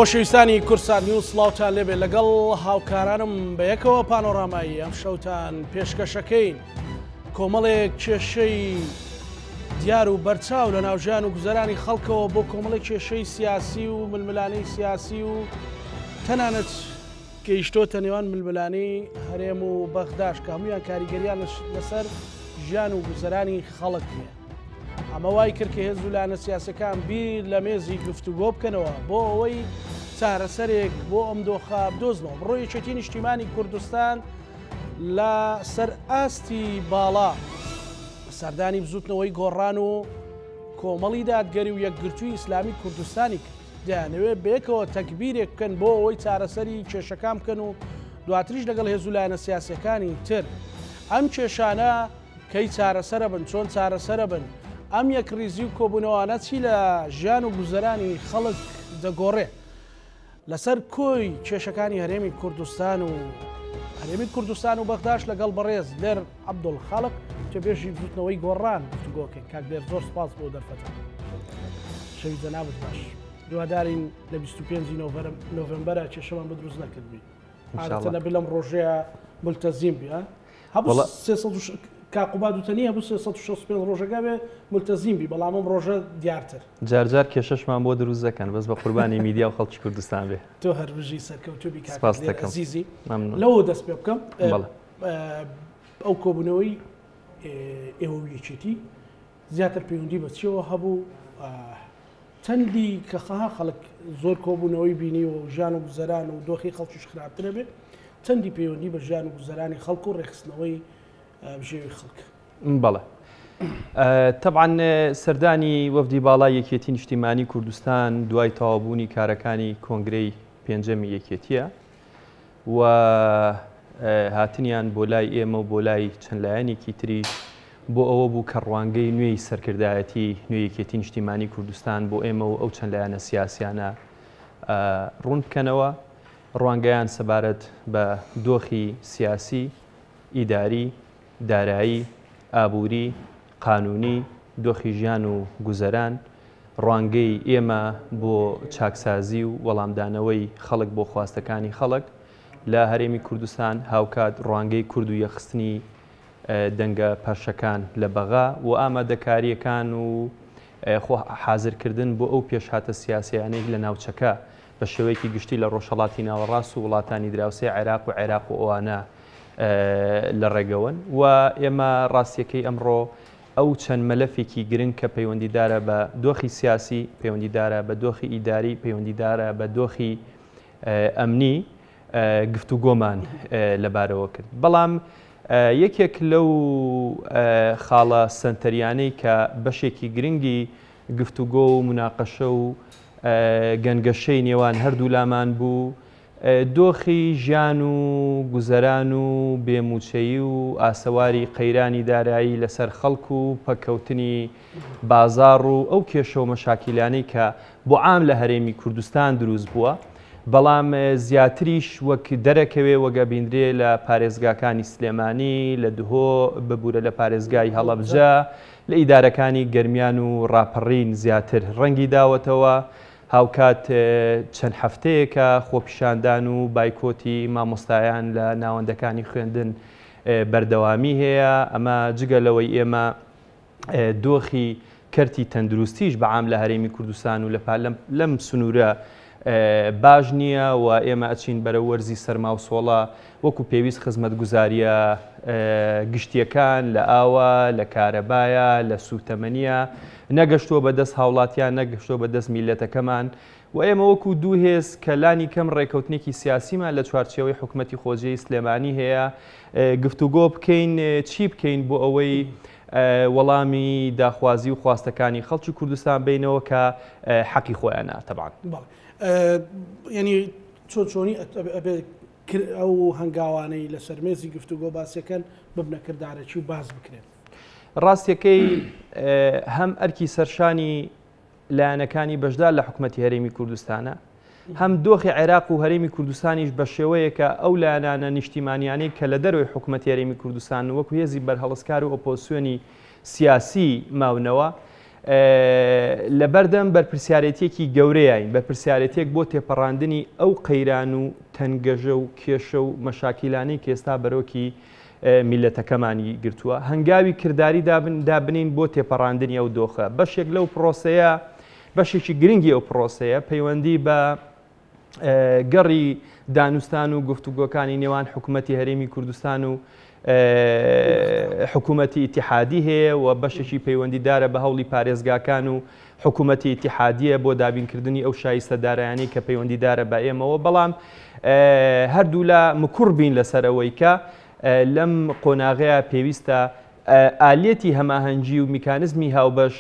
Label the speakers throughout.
Speaker 1: خۆشەویستانی کوردسات نیوز سڵاوتان لێبێ لەگەڵ هاوکارانم بە یەکەوە پانۆرامایی ئەم شەوتان پێشکەشەکەین کۆمەڵێک کێشەی دیار و بەرچاو لە ناوژیان و گوزەرانی خەڵکەوە بۆ کۆمەڵێک کێشەی سیاسی و ململانەی سیاسی و تەنانەت گەیشتۆتە نێوان ململانێی هەرێم و بەغداش کە هەموویان کاریگەریان لەسەر ژیان و گوزەرانی خەڵک هەیە. ئەمە وای کرد کە هێز و لایەنە سیاسەکان بیر لە مێزی گفتوگۆ بکەنەوە بۆ ئەوەی چارەسەرێک بۆ ئەم دۆخە بدۆزنەوە. بڕۆ یەکێتی نیشتیمانی کوردستان لە سەر ئاستی باڵا سەردانی بزوتنەوەی گۆڕان و کۆمەڵی دادگەری و یەکگرتووی ئیسلامی کوردستانی کرد. دەیانەوێت بەیەکەوە تەگبیرێک بکەن بۆ ئەوەی چارەسەری کێشەکان بکەن و دواتریش لەگەڵ هێز و لایەنە سیاسیەکانی تر ئەم کێشانە کەی چارەسەرە بن چۆن چارەسەرە بن ئەم یەکڕیزی و کۆبوونەوانە چی لە ژیان و گوزەرانی خەڵک دەگۆڕێ لەسەر کۆی کێشەکانی هەرێمی کوردستان و هەرێمی کوردستان و بەغداش لەگەڵ بەڕێز دلێر عەبدولخالق وتەبێژی بزوتنەوەی گۆڕان گفتوگۆکەین. کاک دلێر زۆر سپاس بۆ دەرفەتە. شەوی جەنابت باش. هیوادارین لە 25 نۆڤەمبەرە کێشەمان بۆ دروست نەکردبی. عادەتەن ئەبێ لەم ڕۆژەیە ملتەزیم بی. هەبوو 300 کاک قوباد وتەنی هەبوو 365 ڕۆژەکە بێ ملتەزیم بی بەڵام ئەم ڕۆژە دیارتر.
Speaker 2: جار جار کێشەشمان بۆ دروست دەکەن بەس بە قوربانی میدیا و خەڵکی کوردستان بێ.
Speaker 1: تۆ هەر بژی سەرکەوتوو بی کاک دلێر ئەزیزی. لەوە دەست پێ بکەم. ئەو کۆبوونەوەی ئێوە و یەکێتی زیاتر پەیوەندی بە چیەوە هەبوو چەندی کە خەها خەڵک زۆر کۆبوونەوەی بینی و ژیان و گوزەران و دۆخی خەڵکیش خراپترە بێت چەندی پەیوەندی بە ژیان و گوزەرانی خەڵک و ڕێکخستنەوەی بژێوی خەڵک.
Speaker 2: بەڵێ تەبعەن سەردانی وەفدی باڵای یەکێتی نیشتیمانی کوردستان دوای تەواوبوونی کارەکانی کۆنگرەی پێنجەمی یەکێتیە و هاتنیان بۆ لای ئێمە و بۆ لای چەند لایەنێکی تریش بۆ ئەوە بوو کە ڕوانگەی نوێی سەرکردایەتی نوێی یەکێتی نیشتیمانی کوردستان بۆ ئێمە و ئەو چەند لایەنە سیاسیانە ڕوون بکەنەوە. ڕوانگەیان سەبارەت بە دۆخی سیاسی، ئیداری، دارایی، ئابووری، قانوونی، دۆخی ژیان و گوزەران، ڕوانگەی ئێمە بۆ چاکسازی و وەڵامدانەوەی خەڵک بۆ خواستەکانی خەڵک لە هەرێمی کوردستان، هاوکات ڕوانگەی کورد و یەکخستنی دەنگە پەرشەکان لە بەغا و ئامادەکارییەکان و خۆ حازرکردن بۆ ئەو پێشهاتە سیاسییانەی لە ناوچەکە بە شێوەیەکی گشتی لە ڕۆژهەڵاتی ناوەڕاست و وڵاتانی دراوسێ عێراق و عێراق و ئەوانە لە ڕێگەوەن و ئێمە ڕاستیەکەی ئەمڕۆ ئەو چەند مەلەفێکی گرنگ کە پەیوەندیدارە بە دۆخی سیاسی، پەیوەندیدارە بە دۆخی ئیداری، پەیوەندیدارە بە دۆخی ئەمنی گفتوگۆمان لەبارەوە کرد. بەڵام یەکێک لەو خاڵە سەنتەریانەی کە بەشێکی گرنگی گفتوگۆ و موناقەشە و گەنگەشەی نێوان هەردوولامان بوو، دۆخی ژیان و گوزەران و بێ مووچەیی و ئاسەواری قەیرانی دارایی لەسەر خەڵک و پەککەوتنی بازاڕ و ئەو کێشە و مەشاکیلانەی کە بۆ عام لە هەرێمی کوردستان دروست بووە بەڵام زیاتریش وەک دەرەکەوێ وەک ئەبیندرێ لە پارێزگاکانی سلێمانی لە دهۆ ببورە لە پارێزگای هەڵەبجە لە ئیدارەکانی گەرمیان و ڕاپەڕین زیاتر ڕەنگی داوەتەوە هاوکات چەند هەفتەیەکە خۆپیشاندان و بایکۆتی مامۆستایان لە ناوەندەکانی خوێندن بەردەوامی هەیە، ئەمە جگە لەوەی ئێمە دۆخی کەرتی تەندروستیش بە عام لە هەرێمی کوردستان و لەم سنوورە باش نییە و ئێمە ئەچین بەرەو وەرزی سەرما و سۆڵە وەکو پێویست خزمەتگوزارییە گشتییەکان لە ئاوە، لە کارەبایە، لە سووتەمەنییە نەگەشتووە بە دەست هاوڵاتیان، نەگەشتووە بە دەست میللەتەکەمان و ئێمە وەکو دوو هێز کە لانی کەم ڕێکەوتنێکی سیاسیمان لە چوارچێوەی حکومەتی خۆجێی سلێمانی هەیە گفتوگۆ بکەین چی بکەین بۆ ئەوەی وەڵامی داخوازی و خواستەکانی خەڵکی کوردستان بینەوە کە حەقی خۆیانە تەبان.
Speaker 1: یعنی چۆن چۆنی ئەبێ ئەو هەنگاوانەی لەسەر مێزی گفتوگۆ باسیەکەن ببنە کردارەکی و باس بکرێن؟
Speaker 2: ڕاستیەکەی هەم ئەرکی سەرشانی لایەنەکانی بەشدار لە حکومەتی هەرێمی کوردستانە، هەم دۆخی عێراق و هەرێمی کوردستانیش بە شێوەیەکە ئەو لایەنانە نیشتیمانیانەی کە لە دەرەوەی حکومەتی هەرێمی کوردستان وەکو هێزی بەرهەڵستکار و ئۆپۆزسیۆنی سیاسی ماونەوە. لەبەردەم بەرپرسیارێتیەکی گەورەیاین، بەرپرسیارێتیەک بۆ تێپەڕاندنی ئەو قەیران و تەنگەژە و کێشە و مەشاکیلانەی کە ئێستا بەرۆکی میللەتەکەمانی گرتووە، هەنگاوی کرداری دابنین بۆ تێپەڕاندنی ئەو دۆخە. بەشێک لەو پرۆسەیە، بەشێکی گرنگی ئەو پرۆسەیە پەیوەندی بە گەڕی دانوستان و گفتوگۆکانی نێوان حکوومەتی هەرێمی کوردستان و حکوومەتی ئیتیحادی هەیە و بەشێکی پەیوەندیدارە بە هەوڵی پارێزگاکان و حکوومەتی ئیتیحادیە بۆ دابینکردنی ئەو شایستە دارایانەی کە پەیوەندیدارە بە ئێمەوە، بەڵام هەردوولا مکوڕ بین لەسەر ئەوەی کە لەم قۆناغەیە پێویستە ئالیەتی هەماهەنگی و میکانزمی هاوبەش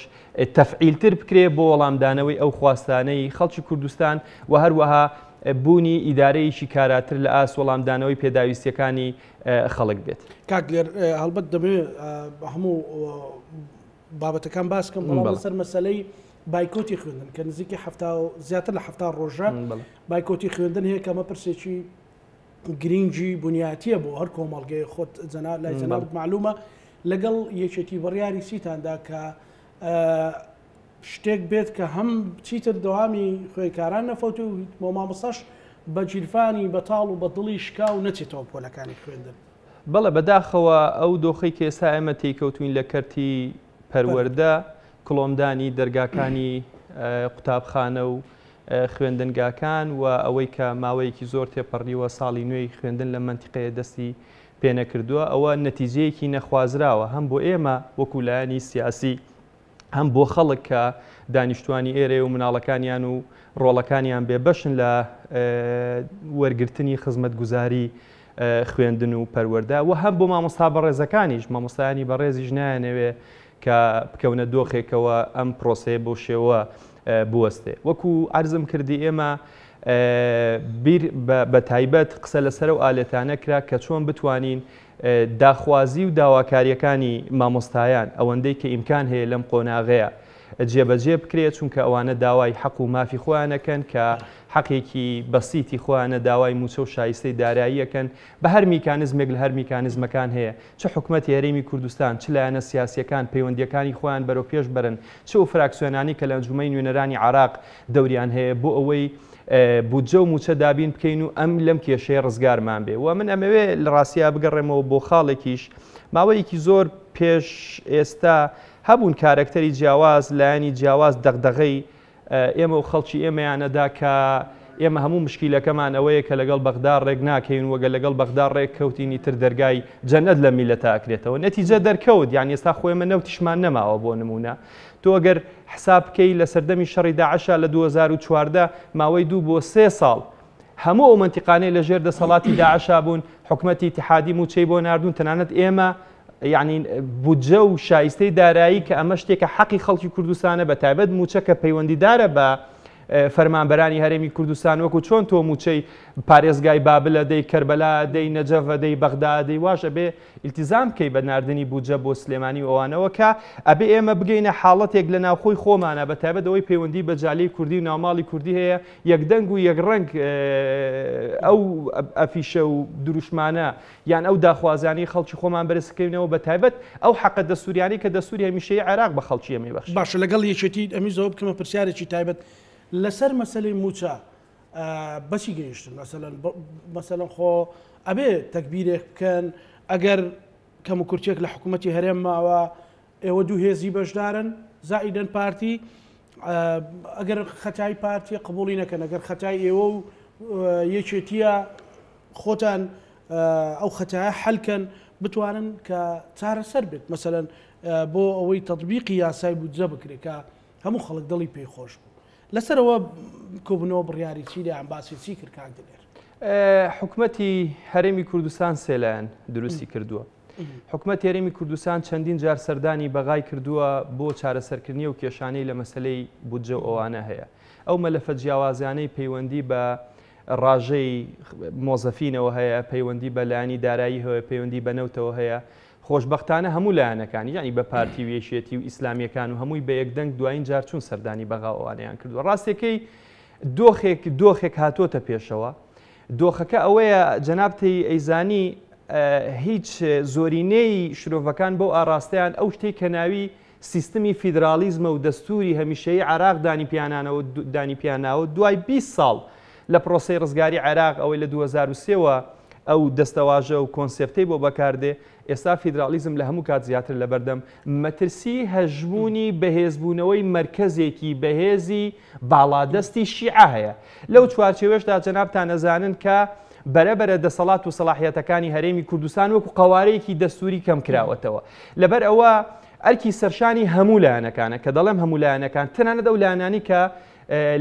Speaker 2: تەفعیلتر بکرێ بۆ وەڵامدانەوەی ئەو خواستانەی خەڵکی کوردستان و هەروەها بوونی ئیدارەیەکی کاراتر لە ئاست وەڵامدانەوەی پێداویستیەکانی خەڵک بێت.
Speaker 1: کاک دلێر هەڵبەت دەمەوێت هەموو بابەتەکان باس کەم، بەڵام لەسەر مەسەلەی بایکۆتی خوێندن کە نزیکی زیاتر لە 70 ڕۆژە بایکۆتی خوێندن هەیە کە ئەمە پرسێکی گرینگی بنیاتیە بۆ هەر کۆمەڵگەیە، خۆت لای جەنابت معلومە لەگەڵ یەکێتی بڕیاری چیتاندا کە شتێک بێت کە هەم چیتر دەوامی خوێندکاران نەفەوت و بۆ مامۆستاش بە گیرفانی بەتاڵ و بە دڵی شکاو نەچێتەوە پۆلەکانی خوێندن.
Speaker 2: بەڵێ بەداخەوە ئەو دۆخەی کە ئێستا ئێمە تێیکەوتوین لە کەرتی پەروەردە، کڵۆمدانی دەرگاکانی قوتابخانە و خوێندنگاکان و ئەوەی کە ماوەیەکی زۆر تێپەڕیوە ساڵی نوێی خوێندن لەم مەنتیقەیە دەستی پێنەکردووە، ئەوە نەتیجەیەکی نەخوازراوە هەم بۆ ئێمە وەکو لایەنی سیاسی هەم بۆ خەڵک کە دانیشتوانی ئێرەیە و مناڵەکانیان و ڕۆڵەکانیان بێبەشن لە وەرگرتنی خزمەتگوزاری خوێندن و پەروەردە و هەم بۆ مامۆستا بەڕێزەکانیش، مامۆستایانی بەڕێزیش نایانەوێ کە بکەونە دۆخێکەوە ئەم پرۆسەیە بەو شێوە بوەستێ. وەکو عەرزم کردی ئێمە بیر بە تایبەت قسە لەسەر ئەو ئالێتانە کرا کە چۆن بتوانین داخوازی و داواکارییەکانی مامۆستایان ئەوەندەی کە ئیمکان هەیە لەم قۆناغەیە جێبەجێ بکرێت، چونکە ئەوانە داوای حەق و مافی خۆیان ئەکەن کە حەقێکی بەسیتی خۆیانە، داوای مووچە و شایستەی دارایی ئەکەن بە هەر میکانزمێک لە هەر میکانزمەکان هەیە، چ حکومەتی هەرێمی کوردستان، چ لایەنە سیاسییەکان پەیوەندییەکانی خۆیان بەرەو پێش بەرن، چ ئەو فراکسیۆنانەی کە لە ئەنجومەنی نوێنەرانی عێراق دەوریان هەیە بۆ ئەوەی بودجە و مووچە دابین بکەین و ئەم لەم کێشەیە ڕزگارمان بێ. و من ئەمەوێ لە ڕاستیا بگەڕێمەوە بۆ خاڵێکیش، ماوەیەکی زۆر پێش ئێستا هەبوون کارەکتەری جیاواز، لایەنی جیاواز دەغدەغەی ئێمە و خەڵکی ئێمەیان ئەدا کە ئێمە هەموو مشکیلەکەمان ئەوەیە کە لەگەڵ بەغدا ڕێک ناکەوین و گەر لەگەڵ بەغدا ڕێک کەوتین ئیتر دەرگای جەنەت لە میللەتە ئەکرێتەوە. نەتیجە دەرکەوت یانی ئێستا خۆ ئێمە نەوتیشمان نەماوە بۆ نموونە تۆ گەر حساب بکەی لە سەردەمی شەڕی داعشا لە 2014 ماوەی دوو بۆ سێ ساڵ هەموو ئەو مەنتیقانەی لە ژێر دەسەڵاتی داعشا بوون حکومەتی ئیتیحادی مووچەی بۆ ناردوون تەنانەت ئێمە یعنی بودجە و شایستەی دارایی کە ئەمە شتێکە حەقی خەڵکی کوردستانە بە تایبەت مووچە کە پەیوەندیدارە بە فەرمانبەرانی هەرێمی کوردستان وەکو چۆن تۆ مووچەی پارێزگای بابلە دەی کەربەلا دەی نەجەفە دەی بەغدا دەی واش ئەبێ ئیلتیزام بکەی بە ناردنی بودجە بۆ سلێمانی و ئەوانەوە کە ئەبێ ئێمە بگەینە حاڵەتێک لە ناوخۆی خۆمانە بە تایبەت ئەوەی پەیوەندی بە جالیەی کوردی و ناوماڵی کوردی هەیە یەک دەنگ و یەک ڕەنگ ئەو ئەفیشە و دروشمانە یان ئەو داخوازیانەی خەڵکی خۆمان بەرز بکەینەوە بە تایبەت ئەو حەقە دەستوریانەی کە دەستوری هەمیشەیی عێراق بە خەڵکی ئێمەی بەخشی.
Speaker 1: باشە لەگەڵ یەکێتی ئەمیزەوە بکەمە پرسیارێکی تایبەت لەسەر مەسەلەی مووچە بەچی گەیشتن مەسەلەن مەسەلەن خۆ ئەبێ تەکبیرێک بکەن ئەگەر کەم و کورتێک لە حکوومەتی هەرێم ماوە ئێوە دوو هێزی بەشدارن زائیدەن پارتی ئەگەر خەتای پارتی قبولی نەکەن ئەگەر خەتای ئێوە و یەکێتیە خۆتان ئەو خەتایە حەلکەن بتوانن کە چارەسەر بێت مەسەلەن بۆ ئەوەی تەطبیقی یاسای بودجە بکرێت کە هەموو خەڵک دڵی پێی خۆش بوو لەسەرەوە کۆبوونەوە بڕیاری چی لە باسی چی کرد کاک دلێر؟
Speaker 2: حکومەتی هەرێمی کوردستان سێ لایەن دروستی کردووە. حکومەتی هەرێمی کوردستان چەندین جار سەردانی بەغای کردووە بۆ چارەسەرکردنی ئەو کێشانەی لە مەسەلەی بودجە و ئەوانە هەیە. ئەو مەلەفە جیاوازانەی پەیوەندی بە ڕاژەی مۆزەفینەوە هەیە، پەیوەندی بە لایەنی دارایی هەیە، پەیوەندی بە نەوتەوە هەیە. خۆشبەختانە هەموو لایەنەکانی، یانی بە پارتی و یەکێتی و ئیسلامییەکان و هەمووی بە یەکدەنگ دوایین جار چوون سەردانی بەغا و ئەوانەیان کردووە. ڕاستیەکەی دۆخێک دۆخێک هاتۆتە پێشەوە. دۆخەکە ئەوەیە جەنابتی ئەیزانی هیچ زۆرینەی شرۆڤەکان بەو ئاڕاستەیان ئەو شتەی کە ناوی سیستمی فیدراڵیزمە و دەستووری هەمیشەیی عێراق دانی پیانانەوە دانی پیاناوە دوای 20 ساڵ لە پرۆسەی ڕزگاری عێراق ئەوەی لە 2003 وە ئەو دەستەواژە و کۆنسێپتەی بۆ بەکاردێ ئێستا فیدراڵیزم لە هەموو کات زیاتر لەبەردەم مەترسی هەژموونی بەهێزبوونەوەی مەرکەزێکی بەهێزی باڵادەستی شیعە هەیە. لەو چوارچێوەشدا جەنابتان ئەزانن کە بەرە بەرە دەسەڵات و سەڵاحیەتەکانی هەرێمی کوردستان وەکو قەوارەیەکی دەستووری کەم کراوەتەوە. لەبەر ئەوە ئەرکی سەرشانی هەموو لایەنەکانە، کە دەڵێم هەموو لایەنەکان تەنانەت ئەو لایەنانەی کە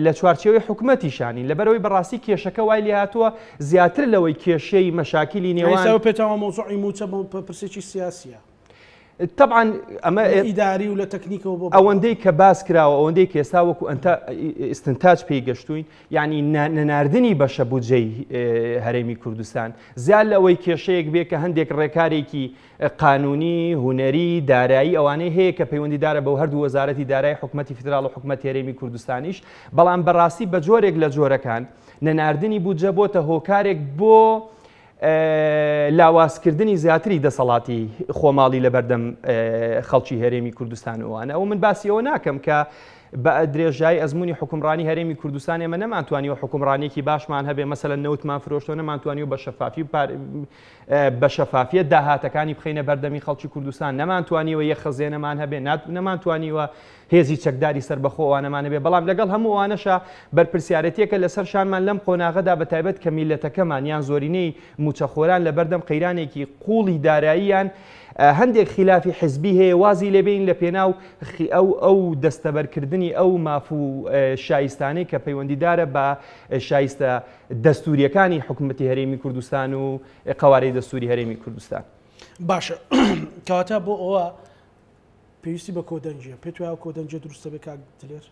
Speaker 2: لە چوارچێوەی حکومەتیشانین، لەبەرئەوەی بەڕاستی کێشەکە وای لێهاتووە زیاتر لەوەی کێشەی مەشاکیلی نێوان.
Speaker 1: ئێستا پێتان وایە مەوزوعی مووچە پرسێکی سیاسییە؟
Speaker 2: تەبعەن ئەمە
Speaker 1: لە ئیداری و لە تەکنیکەوە بۆ
Speaker 2: ئەوەندەی کە باس کراوە ئەوەندەی کە ئێستا وەکو ئەنتا ئیستنتاج پێی گەشتوین یعنی نەناردنی بەشە بودجەی هەرێمی کوردستان زیاد لەوەی کێشەیەک بێ کە هەندێک ڕێکارێکی قانونی، هونەری، دارایی ئەوانەی هەیە کە پەیوەندیدارە بەو هەردوو وەزارەتی دارای حکومەتی فیدراڵ و حکومەتی هەرێمی کوردستانیش، بەڵام بەڕاستی بە جۆرێک لە جۆرەکان نەناردنی بودجە بۆتە هۆکارێک بۆ لاوازکردنی زیاتری دەسەڵاتی خۆماڵی لەبەردەم خەڵکی هەرێمی کوردستان وانە ئەو من باسی ئەوە ناکەم کە بە درێژایی ئەزموونی حوکمڕانی هەرێمی کوردستان ئێمە نەمانتوانیوە حوکمڕانیەکی باشمان هەبێ مەسەلەن نەوتمان فرۆشتەوە نەمانتوانیوە بە شەفافی بە شەفافیەت داهاتەکانی بخەینە بەردەمی خەڵکی کوردستان، نەمانتوانیوە یەک خەزێنەمان هەبێ، نەمانتوانیوە هێزی چەکداری سەربەخۆ ئەوانەمان هەبێ، بەڵام لەگەڵ هەموو ئەوانەشا بەرپرسیارێتیەکە لەسەر شانمان لەم قۆناغەدا بە تایبەت کە میللەتەکەمان یان زۆرینەی مووچەخۆران لەبەردەم قەیرانێکی قووڵی داراییان هەندێک خیلافی حزبی هەیە وازی لێبێین لە پێناو ئەو ئەو دەستەبەرکردنی ئەو ماف و شایستانەی کە پەیوەندیدارە بە شایستە دەستوورییەکانی حکومەتی هەرێمی کوردستان و قەوارەی دەستووری هەرێمی کوردستان.
Speaker 1: باشە کەواتە بۆ ئەوە پێویستی بە کۆدەنگیە پێت وایە کۆدەنگیە دروستە بێ کاک دلێر؟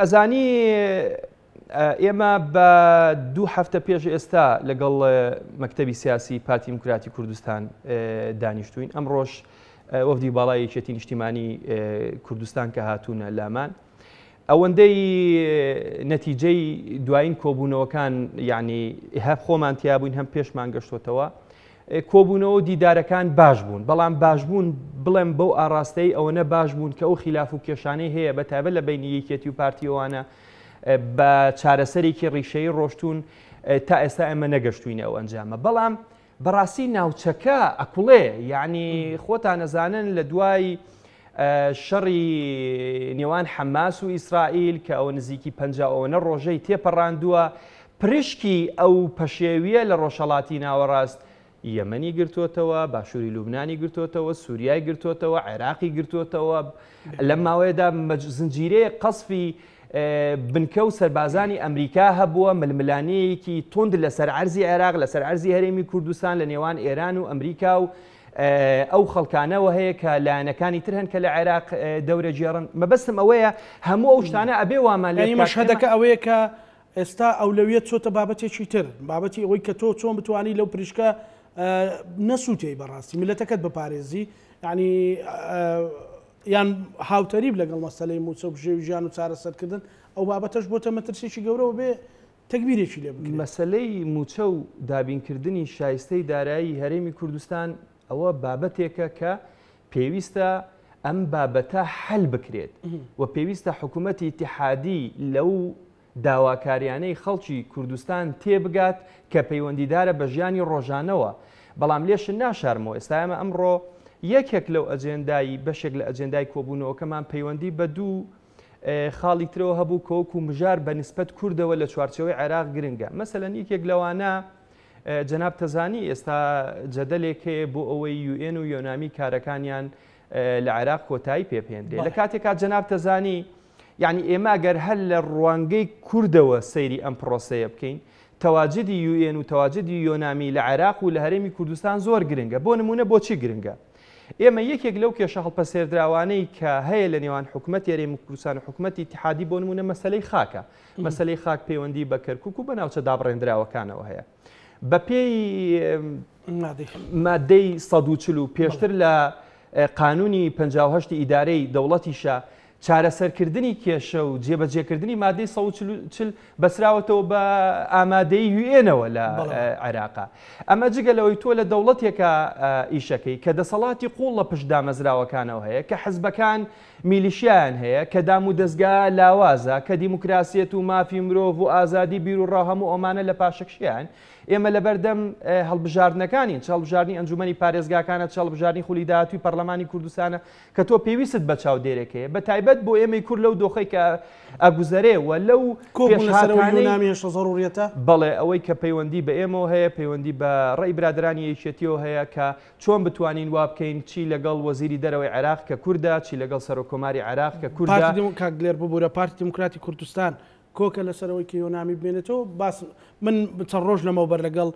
Speaker 2: ئەزانی ئێمە بە دوو هەفتە پێش ئێستا لەگەڵ مەکتەبی سیاسی پارتی دیموکراتی کوردستان دانیشتوین ئەمڕۆژ وەفدی باڵای یەکێتی نیشتیمانی کوردستان کە هاتوونە لامان ئەوەندەی نەتیجەی دوایین کۆبوونەوەکان یعنی هەر خۆمان تیابووین هەم پێشمان گەشتۆتەوە کۆبوونەوە و دیدارەکان باش بوون بەڵام باش بوون بڵێم بەو ئاراستەی ئەوەنە باش بوون کە ئەو خیلاف و کێشانەی هەیە بە تایبەت لە بینی یەکێتی و پارتیەوانە بە چارەسەرێکی ڕیشەیی ڕۆشتون تا ئێستا ئێمە نەگەشتوینە ئەو ئەنجامە بەڵام بەڕاستی ناوچەکە ئەکوڵێ یعنی خۆتان ئەزانن لە دوای شەڕی نێوان حەماس و ئیسرائیل کە ئەوە نزیکی پ ئەوەنە ڕۆژەی تێپەڕاندووە پرشکی ئەو پەشێویە لە ڕۆژهەڵاتی ناوەڕاست یەمەنی گرتوتەوە باشووری لوبنانی گرتوتەوە سووریای گرتوتەوە عێراقی گرتوتەوە لەم ماوەیەدا زنجیرەیە قەسفی بنکە و سەربازانی ئەمریکا هەبووە، ململانێیەکی توند لەسەر عەرزی عێراق، لەسەر عەرزی هەرێمی کوردستان لە نێوان ئێران و ئەمریکا و ئەو خەڵکانەوە هەیە کە لایەنەکانی تر هەن کە لە عێراق دەورە گێڕن. مەبەستم ئەوەیە هەموو ئەو شتانە ئەبێ وامان لێ
Speaker 1: یانی
Speaker 2: بکات.
Speaker 1: مەشهەدەکە ئەوەیە کە ئێستا ئەولەویەت چۆتە بابەتێکی تر، بابەتی ئەوەی کە تۆ چۆن بتوانی لەو پریشکە نەسووتێی بەڕاستی میللەتەکەت بپارێزی، یانی یان هاوتەریب لەگەڵ مەسەلەی مووچە و بژێوی ژیان و چارەسەرکردن، ئەو بابەتەش بۆتە مەترسییەکی گەورە و بێ تەگبیرێکی لێ بکرێت.
Speaker 2: مەسەلەی مووچە و دابینکردنی شایستەی دارایی هەرێمی کوردستان ئەوە بابەتێکە کە پێویستە ئەم بابەتە حەل بکرێت و پێویستە حکوومەتی ئیتیحادی لەو داواکاریانەی خەڵکی کوردستان تێبگات کە پەیوەندیدارە بە ژیانی ڕۆژانەوە، بەڵام لێشت ناشارمەوە ئێستا ئێمە ئەمڕۆ یەکێک لەو ئەجێندای بەشێک لە ئەجێندای کۆبوونەوەکەمان پەیوەندی بە دوو خاڵی ترەوە هەبوو کە وەکو مژار بە نسبەت کوردەوە لە چوارچێوەی عێراق گرنگە مەسەلەن یەکێک لەوانە جەناب تەزانی ئێستا جەدەلێک هەیە بۆ ئەوەی یوئێن و یۆنامی کارەکانیان لە عێراق کۆتایی پێبهێنرێ لە کاتێکا جەناب تەزانی یەعنی ئێمە گەر هەر لە ڕوانگەی کوردەوە سەیری ئەم پڕۆسەیە بکەین، تەواجدی یوئێن و تەواجدی یۆنامی لە عێراق و لە هەرێمی کوردستان زۆر گرنگە. بۆ نموونە بۆچی گرنگە؟ ئێمە یەکێک لەو کێشە هەڵپەسێردراوانەی کە هەیە لە نێوان حکومەتی هەرێمی کوردستان و حکومەتی ئیتیحادی بۆ نموونە مەسەلەی خاکە. مەسەلەی خاک پەیوەندی بە کەرکوک و بە ناوچە دابڕێندراوەکانەوە هەیە. بەپێی مادەی 140 و پێشتر لە قانونی 58 ئیدارەی دەوڵەتیشە. چارەسەرکردنی کێشە و جێبەجێکردنی مادەی 140 بەسراوەتەوە بە ئامادەی یوئێنەوە لە عێراقا. ئەمە جگە لەوەی تۆ لە دەوڵەتێکا ئیشەکەی کە دەسەڵاتی قوڵ لە پشت دامەزراوەکانەوە هەیە، کە حزبەکان میلیشیایان هەیە، کە دامودەزگا لاوازە، کە دیموکراسیەت و مافی مرۆڤ و ئازادی بیروڕا و هەموو ئەمانە لە پاشەکشەیان. ئێمە لەبەردەم هەڵبژاردنەکانین، چ هەڵبژاردنی ئەنجومەنی پارێزگاکانە، چ هەڵبژاردنی خولی داهاتووی پەرلەمانی کوردستانە، کە تۆ پێویستت بە چاودێرێک هەیە، بە تایبەت بۆ ئێمەی کورد لەو دۆخەی کە ئەگوزەرێ و لەو
Speaker 1: کۆبوون لەسەر ئەوەی
Speaker 2: پێشهاتانەی
Speaker 1: یۆنامی هێشتا زەرووریەتە؟
Speaker 2: بەڵێ، ئەوەی کە پەیوەندی بە ئێمەوە هەیە، پەیوەندی بە ڕێی برادەرانی یەکێتییەوە هەیە کە چۆن بتوانین وا بکەین چی لەگەڵ وەزیری دەرەوەی عێراق کە کوردە، چی لەگەڵ سەرۆککۆماری عێراق کە کوردە.
Speaker 1: پارتی دێمو، کاک دلێر ببورە، پارتی دیموکراتی کوردستان کۆکە لەسەر ئەوەی کە یۆنامی بمێنێتەوە؟ باس من چەند ڕۆژ لەمەوبەر لەگەڵ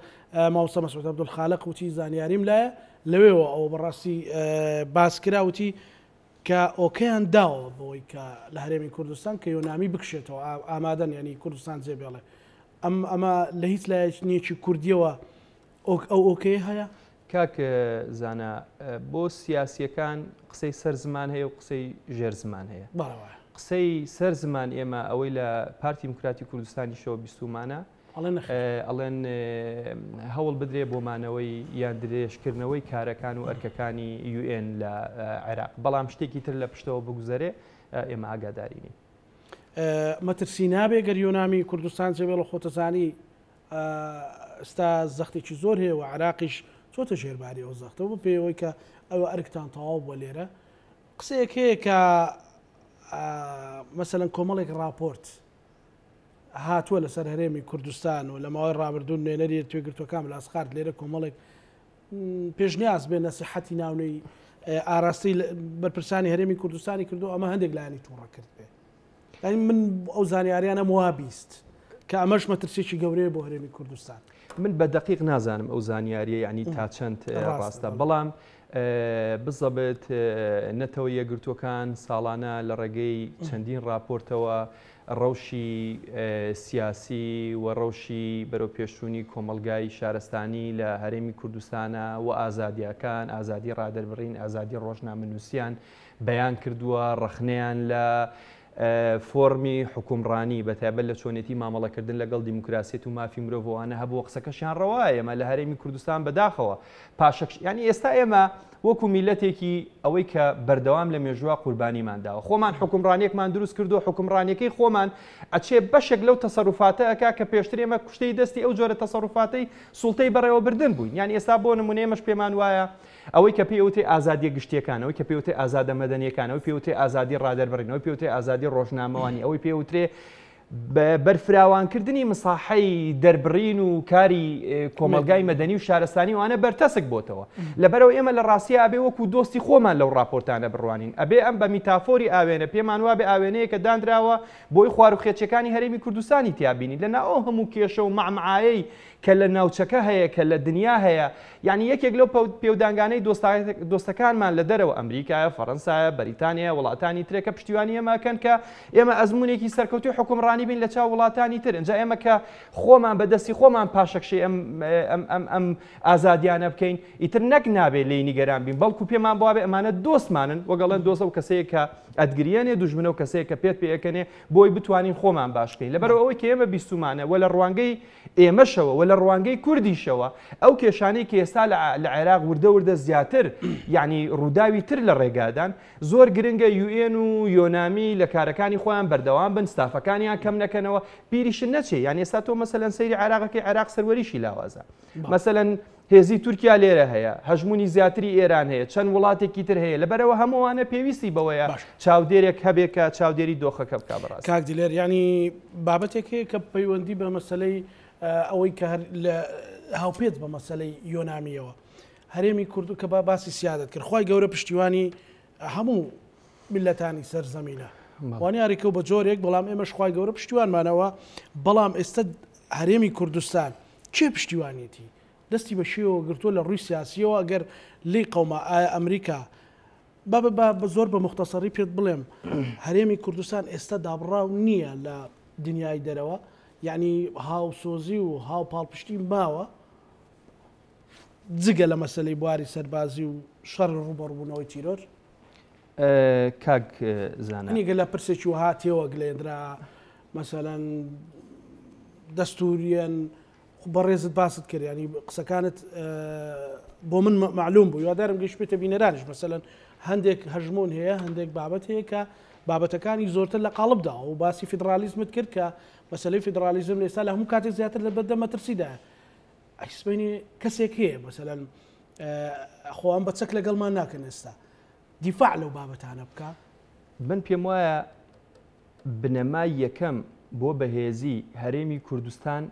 Speaker 1: مامۆستا مەسعود عەبدولخالق وتی زانیاریم لایە، لەوێوە ئەوە بەڕاستی باس کرا وتی کە ئۆکەیان داوە بەوەی کە لە هەرێمی کوردستان کە یۆنامی بکشێتەوە ئامادەن یعنی کوردستان جێ بێڵێ. ئەم ئەمە لە هیچ لایەنێکی کوردیەوە ئەو ئۆکەیە هەیە؟
Speaker 2: کاک زانا بۆ سیاسیەکان قسەی سەر زمان هەیە و قسەی ژێر زمان هەیە. قسەی سەر زمان ئێمە ئەوەی لە پارتی دیموکراتی کوردستانیشەوە بیستومانە ئەڵێن هەوڵ بدرێ بۆ مانەوەی یان درێژکردنەوەی کارەکان و ئەرکەکانی یوئێن لە عێراق، بەڵام شتێکی تر لە پشتەوە بگوزەرێ ئێمە ئاگاداری نین.
Speaker 1: مەترسی نابێ گەر یۆنامی کوردستان جێبێڵە خۆتەزانی ئستا زەختێکی زۆر هەیە و عراقیش چۆتە ژێرباری ئەو زەختەوە بە پێی ئەوەی کە ئەوە ئەرکتان تەواو بووە لێرە قسەیەک هەیە کە مەسەلەن کۆمەڵێک راپۆرت هاتووە لەسەر هەرێمی کوردستان و لە ماوەی ڕابردوو نوێنەری یەکگرتووەکان بلاسخارت لێرە کۆمەڵێک پێشنیاز بێ نەسیحەتی ناونەی ئاراستەی بەرپرسانی هەرێمی کوردستانی کردو ئەمە هەندێک لایەنی تووڕە کرد بێ یعنی من ئەو زانیاریانم وا 20 کە ئەمەش مەترسێکی گەورەیە بۆ هەرێمی کوردستان.
Speaker 2: من بە دەقیق نازانم ئەو زانیاریە یعنی تا چەند ڕاستە بەڵام بزەبت نەتەوە یەکگرتووەکان ساڵانە لە ڕێگەی چەندین ڕاپۆرتەوە ڕەوشی سیاسی و ڕەوشی بەرەوپێشچوونی کۆمەڵگای شارستانی لە هەرێمی کوردستانە و ئازادییەکان، ئازادی ڕادەربڕین، ئازادی ڕۆژنامەنووسیان بەیان کردووە، ڕەخنەیان لە فۆڕمی حوکمڕانی بە تایبەت لە چۆنێتی مامەڵەکردن لەگەڵ دیموکراسیەت و مافی مرۆڤ و ئەوانە هەبووە، قسەکەشیان ڕەوایە، ئێمە لە هەرێمی کوردستان بەداخەوە پاشەکش یانی ئێستا ئێمە وەکو میلەتێکی ئەوەی کە بەردەوام لە مێژووە قوربانیمان داوە خۆمان حوکمڕانیەکمان دروست کردو حوکمڕانیەکەی خۆمان ئەچێ بەشێک لەو تەسەروفاتە ئەکا کە پێشتر ئێمە کوشتەی دەستی ئەو جۆرە تەسەروفاتەی سوڵتەی بەڕێوەبردن بووین یان ئێستا بۆ نمونە ئێمەش پێمان وایە ئەوەی کە پێی ئەوترێ ئازادیە گشتیەکان ئەوەی کە پێی ئەوترێ ئازادە مەدەنیەکان ئەوەی پێی ئەوترێ ئازادی ڕادەربڕین ئەوەی پێی ئەوترێ ئازادی ڕۆژنامەوانی ئەوەی پێی ئەوترێ بەرفراوانکردنی مساحەی دەربڕین و کاری کۆمەڵگای مەدەنی و شارستانی وانە بەرتەسک بۆتەوە. لەبەرئەوە ئێمە لە ڕاستیا ئەبێ وەکو دۆستی خۆمان لەو ڕاپۆرتانە بڕوانین. ئەبێ ئەم بە میتافۆری ئاوێنە پێمان وابێ ئاوێنەیەکە دانراوە بۆی خواروخێچیەکانی هەرێمی کوردستانی تیا بینین لە ناو ئەو هەموو کێشە و مەعمعایەی کە لە ناوچەکە هەیە کە لە دنیا هەیە یانی یەکێک لەو پێودانگانەی دۆستەکانمان لە دەرەوە ئەمریکایە فەرەنسایە بەریتانیایە وڵاتانی ترە کە پشتیوانی ئێمە ئەکەن کە ئێمە ئەزمونێکی سەرکەوتوی حوکمڕانی بین لە چاو وڵاتانی تر ئینجا ئێمە کە خۆمان بە دەستی خۆمان پاشەکشەی ئەم ئەم ئەم ئەم ئازادیانە بکەین ئیتر نەک نابێ لێی نیگەران بین بەڵکو پێمان بوابێ ئەمانە دۆستمانن وەک ئەڵێن دۆست ئەو کەسەیە کە ئەتگریەنێ دوژمنە و کەسەیە کە پێت پێئەکەنێ بۆی بتوانین خۆمان باش بکەین لەبەرئەوە ئەوەی کە ئێمە بیستومانە وە لە ڕوانگەی ئێمەشەوە و لە ڕوانگەی کوردیشەوە ئەو کێشانەی کە ئێستا لە عێراق وردە وردە زیاتر یعنی ڕووداوی تر لە ڕێگادان زۆر گرنگە یوئێن و یۆنامی لە کارەکانی خۆیان بەردەوام بن ستافەکانیان کەم نەکەنەوە بیریشت نەچێ یان ئێستا تۆ مەسەلەن سەیری عێراقەکەی عێراق سەروەریشی لاوازە مەسەلەن هێزی تورکیا لێرە هەیە، هەژموونی زیاتری ئێران هەیە، چەند وڵاتێکی تر هەیە، لەبەرئەوە هەموو ئەوانە پێویستی بەوەیە چاودێرێک هەبێ کە چاودێری دۆخەکە بکا بەڕاستی.
Speaker 1: کاک دلێر یانی بابەتێک هەیە کە پەیوەندی بە مەسەلەی ئەوەی کە هەر لە هاوپێچ بە مەسەلەی یۆنامیەوە هەرێمی کورد کە با باسی سیادەت کرد خوای گەورە پشتیوانی هەموو میللەتانی سەر زەمینە وانیارێکە و بە جۆرێک بەڵام ئێمەش خوای گەورە پشتیوانمانەوە بەڵام ئێستا هەرێمی کوردستان کێ پشتیوانیەتی دەستی بە شێوە گرتووە لە ڕووی سیاسیەوە ئەگەر لێی قەوما ئایا ئەمریکا با بە زۆر بە مختصری پێت بڵێم هەرێمی کوردستان ئێستا دابڕاو نییە لە دنیای دەرەوە یعنی هاوسۆزی و هاوپاڵپشتی ماوە جگە لە مەسلەی بواری سەربازی و شەڕی ڕووبەڕووبوونەوەی تیرۆر؟
Speaker 2: کاک زانا.
Speaker 1: ئەنی گەر لە پرسێکی وەها تێوەگلێنرا مەسەلەن دەستوریەن بەڕێزت باست کرد ینی قسەکانت بۆ من معلوم بوو یادارم گەشتێتە بینەرانش مەسەلەن هەندێک هەژمۆن هەیە هەندێک بابەت هەیە کە بابەتەکانی زۆرتر لە قاڵبدا و باسی فیدرالیزمت کرد کە مەسلەی فیدرالیزم لە ئێستا لە هەموو کاتێک زیاتر لە بەردەم مەترسیدا ئەسبینی کەسێک هەیە مەسەلەن خۆیان بە چەک لەگەڵمان ناکەن ئێستا دیفاع لەو بابەتانە بکە.
Speaker 2: من پێم وایە بنەمای یەکەم بۆ بەهێزی هەرێمی کوردستان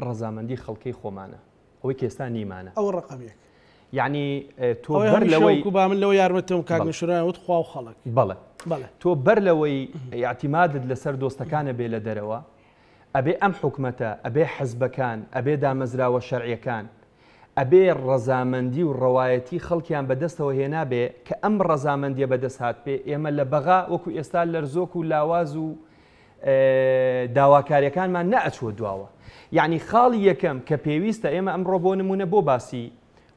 Speaker 2: ڕەزامەندی خەڵکەی خۆمانە ئەوەی کە ئێستا نیمانە.
Speaker 1: ئەوە ڕەقەم یەک.
Speaker 2: یەعنی تۆ
Speaker 1: ئەوەی
Speaker 2: بەر
Speaker 1: هەمیشە
Speaker 2: لەوەی
Speaker 1: وەکو با من لەوە یارمەتم کاک
Speaker 2: بەڵێ.
Speaker 1: نەشوران وت خوا و خەڵک.
Speaker 2: بەڵێ.
Speaker 1: بەڵێ.
Speaker 2: تۆ بەر لەوەی ئیعتیمادت لەسەر دۆستەکانە بێ لە دەرەوە ئەبێ ئەم حکومەتە ئەبێ حزبەکان ئەبێ دامەزراوە شەرعیەکان ئەبێ ڕەزامەندی و ڕەوایەتی خەڵکیان بەدەستەوە هێنابێ، کە ئەم ڕەزامەندیە بەدەست هاتبێ ئێمە لە بەغا وەکو ئێستا لەرزۆک و لاواز و داواکاریەکانمان نەئەچووە دواوە. یەعنی خاڵی یەکەم کە پێویستە ئێمە ئەمڕۆ بۆ نمونە بۆ باسی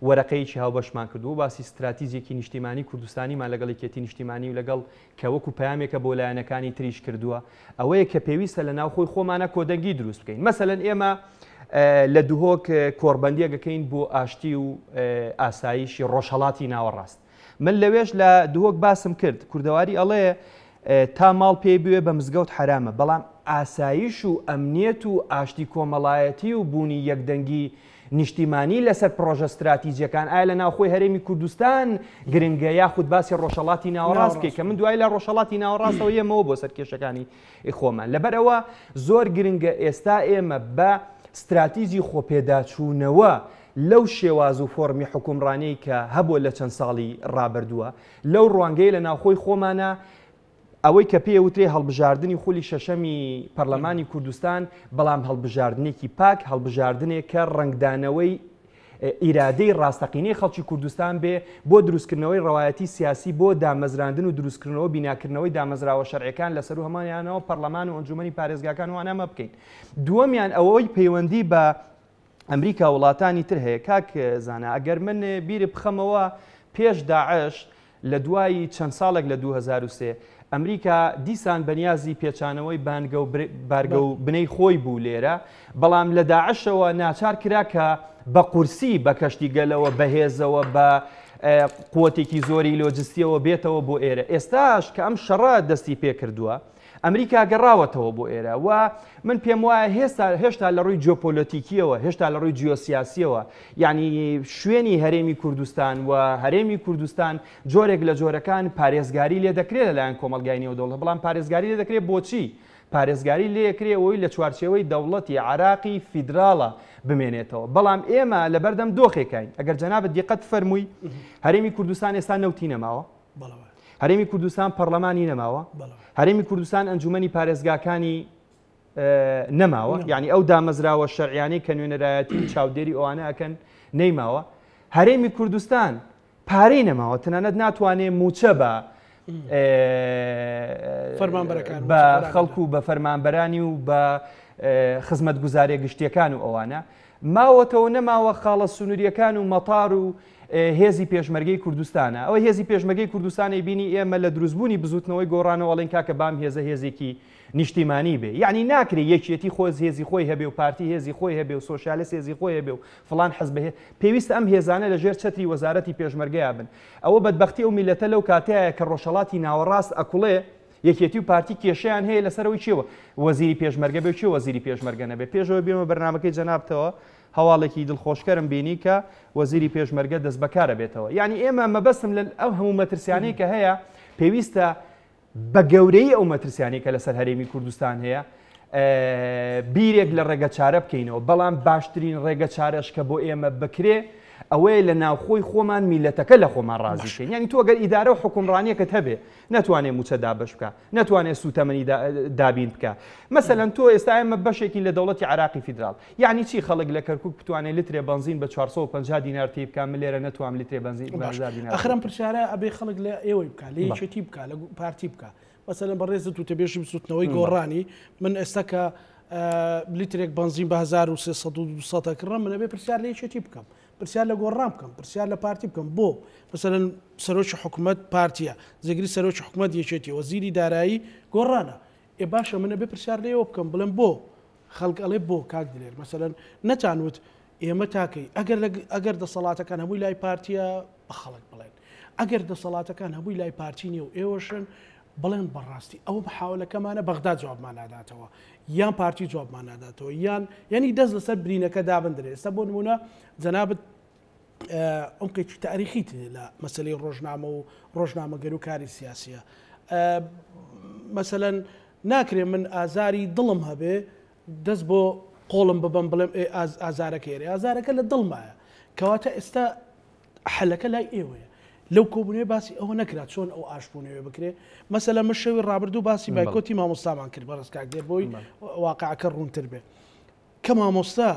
Speaker 2: وەرەقەیەکی هاوبەشمان کردو باسی ستراتیجێکی نیشتیمانی کوردستانیمان لەگەڵ یەکێتی نیشتیمانی و لەگەڵ کە وەکو پەیامێکە بۆ لایەنەکانی تریش کردووە ئەوەیە کە پێویستە لە ناوخۆی خۆمانە کۆدەنگی دروست بکەین مەسەلەن ئێمە لە دهۆک کۆڕبەندیەک ئەکەین بۆ ئاشتی و ئاسایشی ڕۆژهەڵاتی ناوەڕاست من لەوێش لە دهۆک باسم کرد کوردەواری ئەڵێ تا ماڵ پێی بوێ بە مزگەوت حەرامە بەڵام ئاسایش و ئەمنیەت و ئاشتی کۆمەڵایەتی و بوونی یەکدەنگی نیشتیمانی لەسەر پڕۆژە ستراتیجیەکان ئایا لە ناوخۆی هەرێمی کوردستان گرنگە یاخود باسی ڕۆژهەڵاتی ناوەڕاست بکەیت کە من دوای لە ڕۆژهەڵاتی ناوەڕاستەوە یەمەوە بۆ سەر کێشەکانی خۆمان لەبەر ئەوە زۆر گرنگە ئێستا ئێمە بە ستراتیجی خۆپێداچوونەوە لەو شێواز و فۆڕمی حوکمڕانیەی کە هەبووە لە چەند ساڵی ڕابردووە لەو ڕوانگەی لە ناوخۆی خۆمانە ئەوەی کە پێی ئەوترێ هەڵبژاردنی خولی شەشەمی پەرلەمانی کوردستان، بەڵام هەڵبژاردنێکی پاک، هەڵبژاردنێک کە ڕەنگدانەوەی ئیرادەی ڕاستەقینەی خەڵکی کوردستان بێ بۆ دروستکردنەوەی ڕەوایەتی سیاسی بۆ دامەزراندن و دروستکردنەوە بیناکردنەوەی دامەزراوە شەرعیەکان لە سەروو هەمانیانەوە پەرلەمان و ئەنجومەنی پارێزگاکان و ئەمە بکەین. دووەمیان ئەوەی پەیوەندی بە ئەمریکا وڵاتانی تر هەیە کاک زانا ئەگەر من بیرت بخەمەوە پێش داعش لە دوای چەند ساڵێک لە 2003 ئەمریکا دیسان بەنیازی پێچانەوەی بانگە و بارگە و بنەی خۆی بوو لێرە بەڵام لە داعشەوە ناچار کرا کە بە قورسی بە کەشتی گەلەوە بەهێزەوە بە قوتێکی زۆری لۆجستیەوە بێتەوە بۆ ئێرە ئێستاش کە ئەم شەڕە دەستی پێکردووە ئەمریکا گەڕاوەتەوە بۆ ئێرە و من پێم وایە هێستا هێشتا لە ڕووی جیۆپۆلۆتیکیەوە هێشتا لە ڕووی جیۆسیاسیەوە یعنی شوێنی هەرێمی کوردستان و هەرێمی کوردستان جۆرێک لە جۆرەکان پارێزگاری لێ دەکرێت لەلایەن کۆمەڵگای نێودەوڵەت بەڵام پارێزگاری لێ دەکرێت بۆچی پارێزگاری لێکرێ ئەوەی لە چوارچێوەی دەوڵەتی عراقی فیدراڵە بمێنێتەوە بەڵام ئێمە لەبەردەم دۆخێکین ئەگەر جەنابت دیقەت فەرمووی هەرێمی کوردستان ئێستا نەوتی نەماوە هەرێمی کوردستان پەرلەمانی نەماوە هەرێمی کوردستان ئەنجومەنی پارێزگاکانی نەماوە یعنی ئەو دامەزراوە شەرعیانەی کە نوێنەرایەتی و چاودێری ئەوانە ئەکەن نەیماوە هەرێمی کوردستان پارەی نەماوە تەنانەت ناتوانێ موچە بە
Speaker 1: فەرمانبەرەکان
Speaker 2: بە خەڵک و بە فەرمانبەرانی و بە خزمەتگوزاریە گشتیەکان و ئەوانە ماوەتەوە نەماوە خاڵە سنووریەکان و مەتار و هێزی پێشمەرگەی کوردستانە. ئەوەی هێزی پێشمەرگەی کوردستان ئەیبینی ئێمە لە دروستبوونی بزووتنەوەی گۆڕانەوە ئەڵێین کاکە بام هێزە هێزێکی نیشتیمانی بێ. یەعنی ناکرێ یەکیەتی خۆز هێزی خۆی هەبێ و پارتی هێزی خۆی هەبێ و سۆشیالست هێزی خۆی هەبێ و فڵان حزب هێ پێویستە ئەم هێزانە لە ژێر چەتری وەزارەتی پێشمەرگەیا بن. ئەوە بەدبەختی ئەو میللەتە لەو کاتەیە کە ڕۆژهەڵاتی ناوەڕاست ئەکوڵێ یەکێتی و پارتی کێشەیان هەیە لەسەر ئەوەی کێ وەزیری پێشمەرگە بێ و کێ وەزیری پێشمەرگە نەبێ. پێش ئەوەی بێمە بەرنامەکەی جەنابتەوە هەواڵێکی دڵخۆشکەرم بینی کە وەزیری پێشمەرگە دەستبەکارە بێتەوە. یانی ئێمە مەبەستم لە ئەو هەموو مەترسیانەی کە هەیە پێویستە بە گەورەی ئەو مەترسیانەی کە لەسەر هەرێمی کوردستان هەیە بیرێک لە ڕێگە چارە بکەینەوە بەڵام باشترین ڕێگە چارەش کە بۆ ئێمە بکرێ ئەوەیە لە ناوخۆی خۆمان میلەتەکە لە خۆمان ڕازی بکەین یعنی تۆ گەر ئیدارە و حکومڕانیەکەت هەبێ نەتوانێ مووچە دابەش بکا نەتوانێ سووتەمەنی دابین بکا مەسەلەن تۆ ئێستا ئێمە بەشێکین لە دەوڵەتی عراقی فیدراڵ یعنی چی خەڵک لە کەرکوک بتوانێت لترێ بەنزین بە 450 دینار تی بکا من لێرە نەتوام لترێ بەنزین بە 1000 دینار
Speaker 1: ئەخر ئەم پرسیارە ئەبێ خەڵک لە ئێوەی بکا لە یەکێتی بکا لە پارتی بکا مەسەلەن بەڕێزت وتەبێژی بزوتنەوەی گۆڕانی من ئێستا کە لیترێک بەنزین بە 1300 و 200 ئەکڕم من ئەبێ پرسیار لە یەکێتی بکەم. پرسیار لە گۆڕان بکەم، پرسیار لە پارتی بکەم بۆ؟ مەسەلەن سەرۆکی حکومەت پارتیە، جێگری سەرۆکی حکومەت یەکێتیە، وەزیری دارایی گۆڕانە. ئێ باشە من ئەبێ پرسیار لە ئێوە بکەم بڵێم بۆ؟ خەڵک ئەڵێ بۆ کاک دلێر؟ مەسەلەن نەتان وت ئێمە تاکەی؟ ئەگەر لە ئەگەر دەسەڵاتەکان هەمووی لای پارتیە بە خەڵک بڵێن. ئەگەر دەسەڵاتەکان هەمووی لای پارتی نیە و ئێوەشن بڵێن بەڕاستی ئەوە محاولەکەمانە بەغدا جوابمان ناداتەوە یان پارتی جوابمان ناداتەوە یان یعنی دەست لەسەر برینەکە دابندرێ ئێستا بۆ نمونە جەنابت عمقێکی تاریخیت لە مەسلەی ڕۆژنامە و ڕۆژنامەگەر و کاری سیاسیە مەسەەن ناکرێ من ئازاری دڵم هەبێ دەست بۆ قۆڵم ببم بڵێم ئازارەکە ئازارەکە لە دڵمایە کەواتە ئێستا حەلەکە لای ئێوەیە. لەو کۆبوونەوەی باسی ئەوە نەکرا چۆن ئەو ئاشبوونەوە بکرێ. مەسەلەن من شەوی ڕابردوو باسی بایکۆتی مامۆستامان کرد بەڕێز کاک دێر بۆی واقعەکە ڕوونتر بێ. کە مامۆستا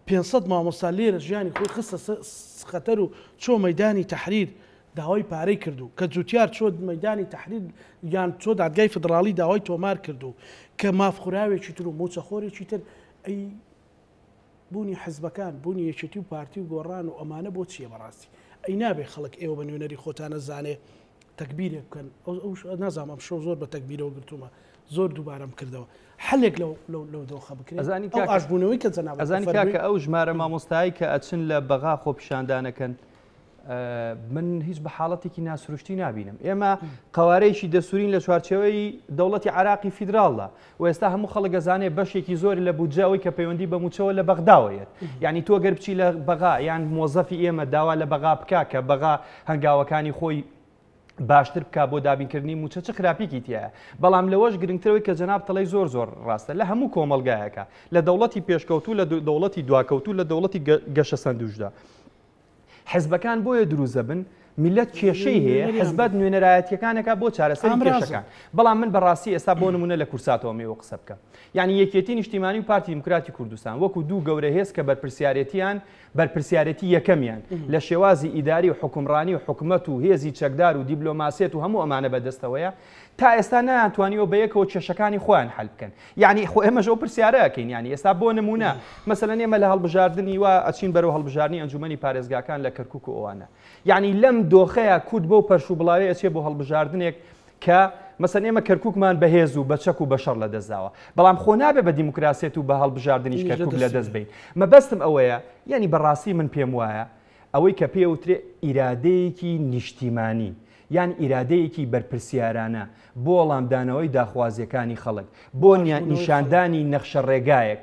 Speaker 1: 500 مامۆستا لێرە ژیانی خۆی خستە خەتەر و چۆ مەدانی تەحریر داوای پارەی کرد و کە جوتیار چۆ مەدانی تەحریر یان چۆ دادگای فدراڵی داوای تۆمار کرد و کە مافخوراوێکی تر و موچەخۆرێکی تر ئەی بوونی حزبەکان، بوونی یەکێتی و پارتی و گۆڕان و ئەمانە بۆ چییە بەڕاستی؟ ئەی نابێ خەڵک ئێوە بە نوێنەری خۆتانە زانێ تەگبیرێک بکەن؟ ئەو نازانم ئەم شەو زۆر بە تەگبیرەوە گرتوومە، زۆر دووبارەم کردەوە. حەلێک لەو لەو لەو دۆخە بکرێ؟
Speaker 2: ئەزانی
Speaker 1: ئەو
Speaker 2: کاکە
Speaker 1: ئاشبوونەوەی کە جەنابت
Speaker 2: ئەزانی
Speaker 1: دەفەرمووی
Speaker 2: کاکە ئەو ژمارە مامۆستایەی کە ئەچن لە بەغا خۆپیشاندانەکەن من هیچ بە حاڵەتێکی ناسروشتی نابینم ئێمە قوارەیەکی دەسورین لە چوارچێوەی دەوڵەتی عراقی فیدراڵدا و ئێستا هەموو خەڵک گەزانێ بەشێکی زۆر لە بودجەوەی کە پەیوەندی بە موچەوە لە بەغداوەیەت یعنی تۆ گەر بچی لە بەغا یان مۆزەفی ئێمە داوا لە بەغا بکە کە بەغا هەنگاوەکانی خۆی باشتر بکا بۆ دابینکردنی مووچە چ خراپیکی تایە بەڵام لەوەش گرنگترەوەی کە جەناب تەڵی زۆر زۆر ڕاستە لە هەموو کۆمەلگایەکە لە دەوڵەتی پێشکەوتوو لە دەوڵەتی دواکەوتوو لە دەوڵەتی گەشەسەندوشدا حزبەکان بۆیە دروست دەبن میلەت کێشەی هەیە حزبەت نوێنەرایەتیەکانەکە بۆ چارەسەری کێشەکان بەڵام من بەڕاستی ئێستا بۆ نمونە لە کورساتەوە مێوە قسە بکەم یعنی یەکێتی نیشتیمانی و پارتی دیموکراتی کوردستان وەکو دوو گەورە هێز کە بەرپرسیارێتیان بەرپرسیارێتی یەکەمیان لە شێوازی ئیداری و حکومڕانی و حکومەت و هێزی چەکدار و دیبلۆماسیەت و هەموو ئەمانە بەدەستەوەیە تا ئێستا نەیانتوانیوە بەیەکەوە کێشەکانی خۆیان حەل بکەن یعنی خۆ ئێمەش ئەو پرسیارە ئەکەین یعنی ئێستا بۆ نمونە مەسەلەن ئێمە لە هەڵبژاردنی وا ئەچین بەرەو هەڵبژاردنی ئەنجومەنی پارێزگاکان لە کەرکک و ئەوانە یعنی لەم دۆخەیە کورد بەو پەرش و بڵاوێ ئەچێ بۆ هەڵبژاردنێک کە مەسەن ئێمە کەرککمان بەهێز و بە چەک و بە شەڕ لەدەستداوە بەڵام خۆ نابێ بە دیموکراسیەت و بە هەڵبژاردنیش کەرکک لەدەست بین مەبەستم ئەوەیە یعنی بەڕاستی من پێم وایە ئەوەی کە پێوترێ ئیرادەیەکی نیشتیمانی یان ئیرادەیەکی بەرپرسیارانە بۆ وەڵامدانەوەی داخوازییەکانی خەڵک، بۆ نیشاندانی نەخشەڕێگایەک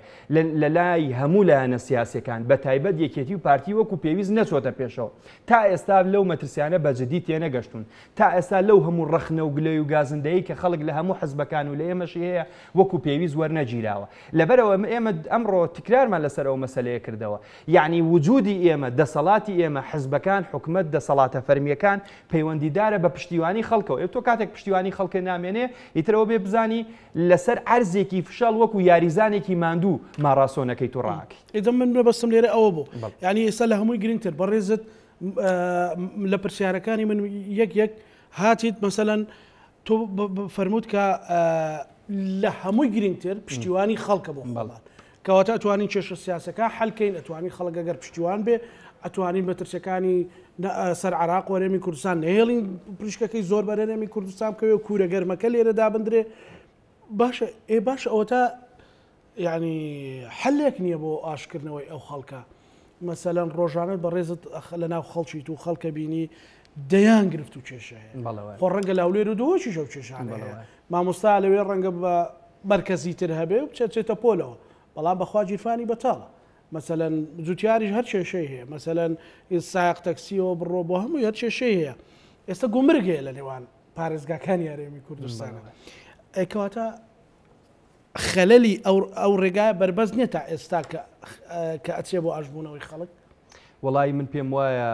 Speaker 2: لە لای هەموو لایەنە سیاسییەکان، بە تایبەت یەکێتی و پارتی وەکو پێویست نەچۆتە پێشەوە. تا ئێستا لەو مەترسیانە بە جدی تێنەگەشتوون. تا ئێستا لەو هەموو ڕەخنە و گلەی و گازندەی کە خەڵک لە هەموو حزبەکان و لە ئێمەشی هەیە وەکو پێویست وەرنەگیراوە. لەبەرئەوە ئێمە ئەمڕۆ تکرارمان لەسەر ئەو مەسەلەیە کردەوە. یەعنی وجودی ئێمە، دەسەڵاتی ئێمە، حزبەکان، حکومەت، دەسەڵاتە فەرمییەکان پەیوەندیدارە بە پشتیوانی خەڵکەوە. ئێ تۆ کاتێک پشتیوانی خەڵکت نامێنێ، ئیتر ئەوە بێ بزانی لەسەر عەرزێکی فشەڵ وەکو یاریزانێکی ماندوو ماڕاسۆنەکەی تۆ ڕائەکەیت.
Speaker 1: ئیتر من مەبەستم لێرە ئەوە بوو. یەعنی ئێستا لە هەمووی گرنگتر بەڕێزت لە پرسیارەکانی من یەک یەک هاتیت مەسەلەن تۆ فەرمووت کە لە هەمووی گرنگتر پشتیوانی خەڵکە بۆ خۆمان. کەواتە ئەتوانین کێشە سیاسەکان حەل کەین، ئەتوانین خەڵک ئەگەر پشتیوان بێ، ئەتوانین مەترسیەکانی سەر عراق و هەرێمی کوردستان نەهێڵین پریشکەکەی زۆر بەر هەرێمی کوردستان بکەوێ و کوورە گەرمەکە لێرە دابندرێ. باشە ئێ باشە ئەوەتا یعنی حەلێک نییە بۆ ئاشکردنەوەی ئەو خەڵکە. مەسەلەن ڕۆژانە بەڕێزت لە ناو خەڵکیت و خەڵکە بینی دەیان گرفت و کێشە هەیە. خۆ ڕەنگە لاولێر و دهۆکیش ئەو کێشانە هەیە. مامۆستا لەوێ ڕەنگە بە مەرکەزی تر هەبێ و بچێتە پۆلەوە بەڵام بەخوا گیرفانی بەتاڵە مەسەلەن جوتیاریش هەر کێشەی هەیە مەسەلەن سایەق تەکسیەوە بڕۆ بۆ هەمووی هەر کێشەی هەیە ئێستا گومرگ هەیە لە نێوان پارێزگاکانی هەرێمی کوردستان کەواتە خەلەلی ئەو ڕێگایە بەربەست نییە تا ئێستا کە ئەچێ بۆ ئاشبوونەوەی خەڵک؟
Speaker 2: وەڵایی من پێم وایە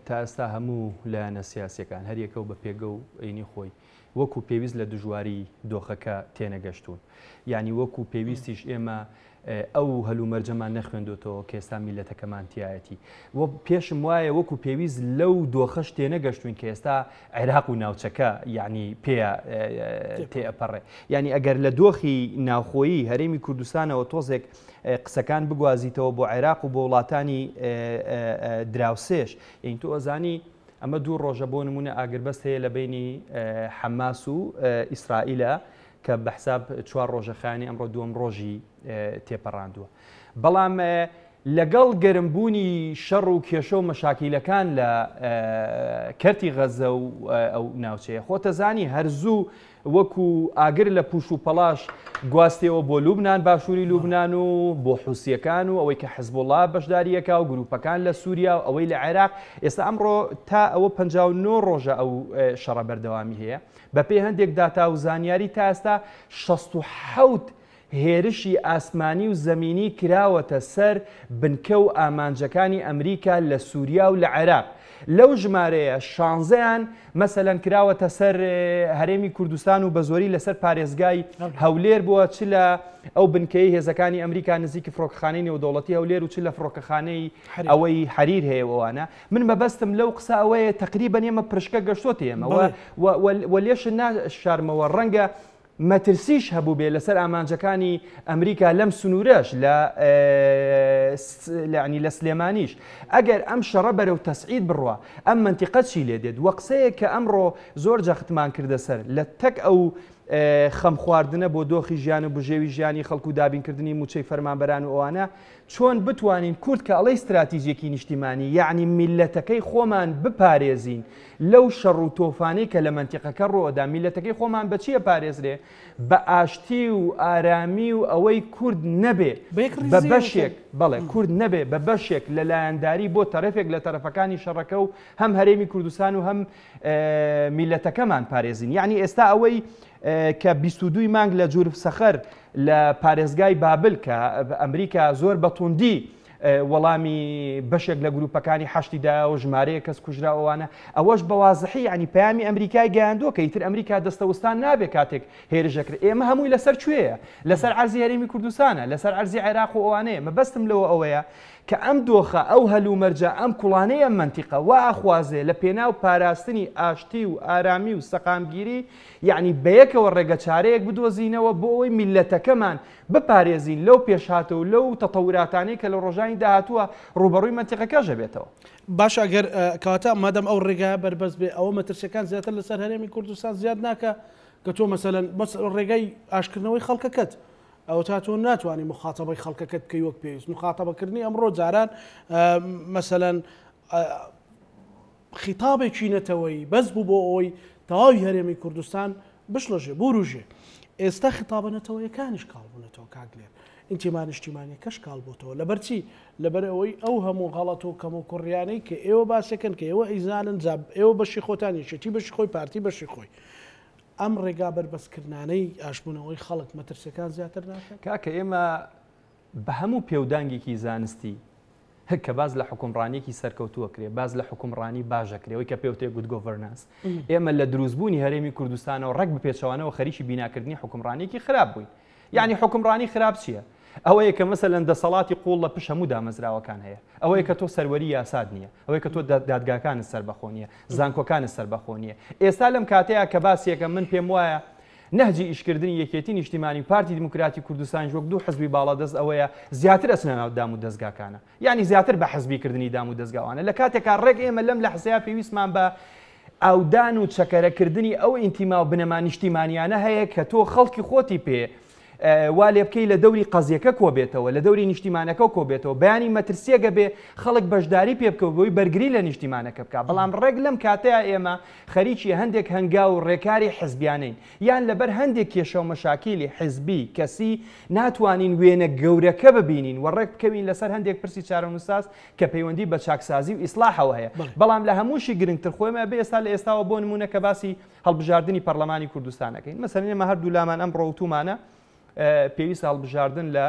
Speaker 2: تا ئێستا هەموو لایەنە سیاسیەکان هەریەکە و بە پێگە و ئەینی خۆی وەکو پێویست لە دژواری دۆخەکە تێنەگەشتوون یانی وەکو پێویستیش ئێمە ئەو هەلومەرجەمان نەخوێندۆتەوە کە ئێستا میللەتەکەمان تیایەتی و پێشم وایە وەکو پێویست لەو دۆخەش تێنەگەشتوین کە ئێستا عێراق و ناوچەکە یعنی پێ تێئەپەڕێ. یعنی ئەگەر لە دۆخی ناوخۆیی هەرێمی کوردستانەوە تۆزێک قسەکان بگوازیتەوە بۆ عێراق و بۆ وڵاتانی دراوسێش، یعنی تۆ ئەزانی ئەمە دوو ڕۆژە بۆ نمونە ئاگربەست هەیە لە بینی حەماس و ئیسرائیلە کە بە حساب چوار ڕۆژە خایانی ئەمڕۆ دووەم ڕۆژی تێپەڕاندووە. بەڵام لەگەڵ گەرمبوونی شەڕ و کێشە و مەشاکیلەکان لە کەرتی غەزە و ئەو ناوچەیە خۆتەزانی هەر زوو وەکو ئاگر لە پوش و پەڵاش گواستیەوە بۆ لوبناان باشووری لوبناان و بۆ حوسیەکان و ئەوەی کە حزبوڵا بەشداریەکە و گروپەکان لە سووریا و ئەوەی لە عێراق ئێستا ئەمڕۆ تا ئەوە 59 ڕۆژە ئەو شەڕە بەردەوامی هەیە بەپێی هەندێک داتا و زانیاری تا ئێستا 67 هێرشی ئاسمانی و زەمینی کراوەتە سەر بنکە و ئامانجەکانی ئەمریکا لە سوریا و لە عێراق. لەو ژمارەیە شانزەیان مەسەلەن کراوەتە سەر هەرێمی کوردستان و بەزۆری لەسەر پارێزگای هەولێر بووە چ لە ئەو بنکەی هێزەکانی ئەمریکا نزیکی فڕۆکەخانەی نێودەوڵەتی هەولێر و چ لە فڕۆکەخانەی ئەوەی حەریر هەیە ئەوانە. من مەبەستم لەو قسە ئەوەیە تەقریبەن ئێمە پرشکە گەشتۆتە ئێمە و لێش ناشارمەوە ڕەنگە مەترسیش هەبووبێ لەسەر ئامانجەکانی ئەمریکا لەم سنوورەش لە یعنی لە سلێمانیش ئەگەر ئەم شەڕە بەرەو تەسعید بڕوا ئەم مەنتیقە چی لێ دێت وە قسەیەک کە ئەمڕۆ زۆر جەختمان کردە سەر لە تەک ئەو خەم خواردنە بۆ دۆخی ژیان و بژێوی ژیانی خەڵک و دابینکردنی موچەی فەرمانبەران و ئەوانە چۆن بتوانین کورد کە ئەڵێی ستراتیجێکی نیشتیمانی یەعنی میللەتەکەی خۆمان بپارێزین لەو شەڕ و تۆفانەی کە لە مەنتیقەکە ڕووئەدا میللەتەکەی خۆمان بە چی ئەپارێزرێ بە ئاشتی و ئارامی و ئەوەی کورد نەبێ بە بەشێک بەڵێ کورد نەبێ بە بەشێک لە لایەنداری بۆ تەرەفێک لە تەرەفەکانی شەڕەکە و هەم هەرێمی کوردستان و هەم میللەتەکەمان پارێزین یەعنی ئێستا ئەوەی کە 22 ی مانگ لە جورف سەخەر لە پارێزگای بابل کە ئەمریکا زۆر بە توندی وەڵامی بەشێک لە گروپەکانی حەشدی دایەوە ژمارەیەک کەس کوژرا ئەوانە ئەوەش بە وازحی یعنی پەیامی ئەمریکای گەیاندووە کە ئیتر ئەمریکا دەستەوستان نابێ کاتێک هێرش دەکرێت ئێمە هەمووی لەسەر کوێیە لەسەر عەرزی هەرێمی کوردستانە لەسەر عەرزی عێراق و ئەوانەیە مەبەستم لەوە ئەوەیە کە ئەم دۆخە ئەو هەلومەرجە ئەم کوڵانەی ئەم مەنتیقە وا ئەخوازێ لە پێناو پاراستنی ئاشتی و ئارامی و سەقامگیری یەعنی بەیەکەوە ڕێگەچارەیەک بدۆزینەوە بۆ ئەوەی میللەتەکەمان بپارێزین لەو پێشهاتە و لەو تەتەوراتانەی کە لە ڕۆژانی داهاتووە ڕووبەڕووی مەنتیقەکەش ئەبێتەوە.
Speaker 1: باشە ئەگەر کەواتە مادەم ئەو ڕێگایە بەربەست بێ ئەوە مەترسیەکان زیاتر لەسەر هەرێمی کوردستان زیاد ناکا کە تۆ مەسەلەن بەس ڕێگای ئاشکردنەوەی خەڵکەکەت ئەوەتا تۆ ناتوانی مخاتەبەی خەڵکەکەت بکەی وەک پێویست مخاتەبەکردنی ئەمڕۆ جاران مەسەلەن خیتابێکی نەتەوەیی بەس بوو بۆ ئەوەی تەواوی هەرێمی کوردستان بشڵەژێ، بوروژێ. ئێستا خیتابە نەتەوەیەکانیش کاڵ بوونەتەوە کاک دلێر. ئینتیما نیشتیمانیەکەش کاڵ بۆتەوە. لەبەر چی؟ لەبەر ئەوەی ئەو هەموو غەڵەت و کەموکوڕیانەی کە ئێوە باسیەکەن، کە ئێوە ئەیزانن، جا ئێوە بەشی خۆتان، یەکێتی بەشی خۆی، پارتی بەشی خۆی. ئەم ڕێگا بەربەستکردنانەی ئاشبوونەوەی خەڵک مەترسیەکان زیاتر ناکەن؟
Speaker 2: کاکە ئێمە بە هەموو پێودانگێکی زانستی کە باس لە حوکمڕانییەکی سەرکەوتوو ئەکرێ، باس لە حوکمڕانی باش ئەکرێ، ئەوەی کە پێوترێ good governance، ئێمە لە دروستبوونی هەرێمی کوردستانەوە ڕێک بە پێچەوانەوە خەریکی بیناکردنی حوکمڕانییەکی خراپ بووین. یەعنی حوکمڕانی خراپ چییە؟ ئەوەیە کە مەسەلەن دەسەڵاتی قووڵ لە پشت هەموو دامەزراوەکان هەیە. ئەوەیە کە تۆ سەروەری یاسات نییە. ئەوەیە کە تۆ دادگاکانت سەربەخۆ نییە. زانکۆکانت سەربەخۆ نییە. ئێستا لەم کاتەیا کە باسیەکەم من پێم وایە نەهجی ئیشکردنی یەکێتی نیشتیمانی و پارتی دیموکراتی کوردستانیش وەک دوو حزبی باڵادەست ئەوەیە زیاتر ئەچنە ناو دام و دەزگاکانە یانی زیاتر بە حزبی کردنی دام و دەزگاوانە لە کاتێکا ڕێک ئێمە لەم لەحزەیا پێویستمان بە ئاودان و چەکەرەکردنی ئەو ئینتیما و بنەما نیشتیمانیانە هەیە کە تۆ خەڵکی خۆتی پێ وا لێ بکەی لە دەوری قەزیەکە کۆبێتەوە لە دەوری نیشتیمانەکە کۆبێتەوە بەیانی مەترسیەگە بێ خەڵک بەشداری پێ بکە بۆی بەرگری لە نیشتیمانەکە بکە بەڵام ڕێک لەم کاتەیە ئێمە خەریکی هەندێک هەنگاو و ڕێکاری حزبیانەین، یان لەبەر هەندێک کێشە و مەشاکیلی حزبی، کەسی، ناتوانین وێنە گەورەکە ببینین و ڕێک بکەوین لەسەر هەندێک پرسی چارەنووسساز کە پەیوەندی بە چاکسازی و ئیسڵاحەوە هەیە. بەڵام لە هەمووشی گرنگتر خۆ ئێمە ئەبێ ئێستا لە ئێستاوە بۆ نموونە کە باسی هەڵبژاردنی پەڕلەمانی کوردستان ئەکەین مەسەلەن ئێمە هەردوو لامان ئەمڕۆ وتوومانە پێویستە هەڵبژاردن لە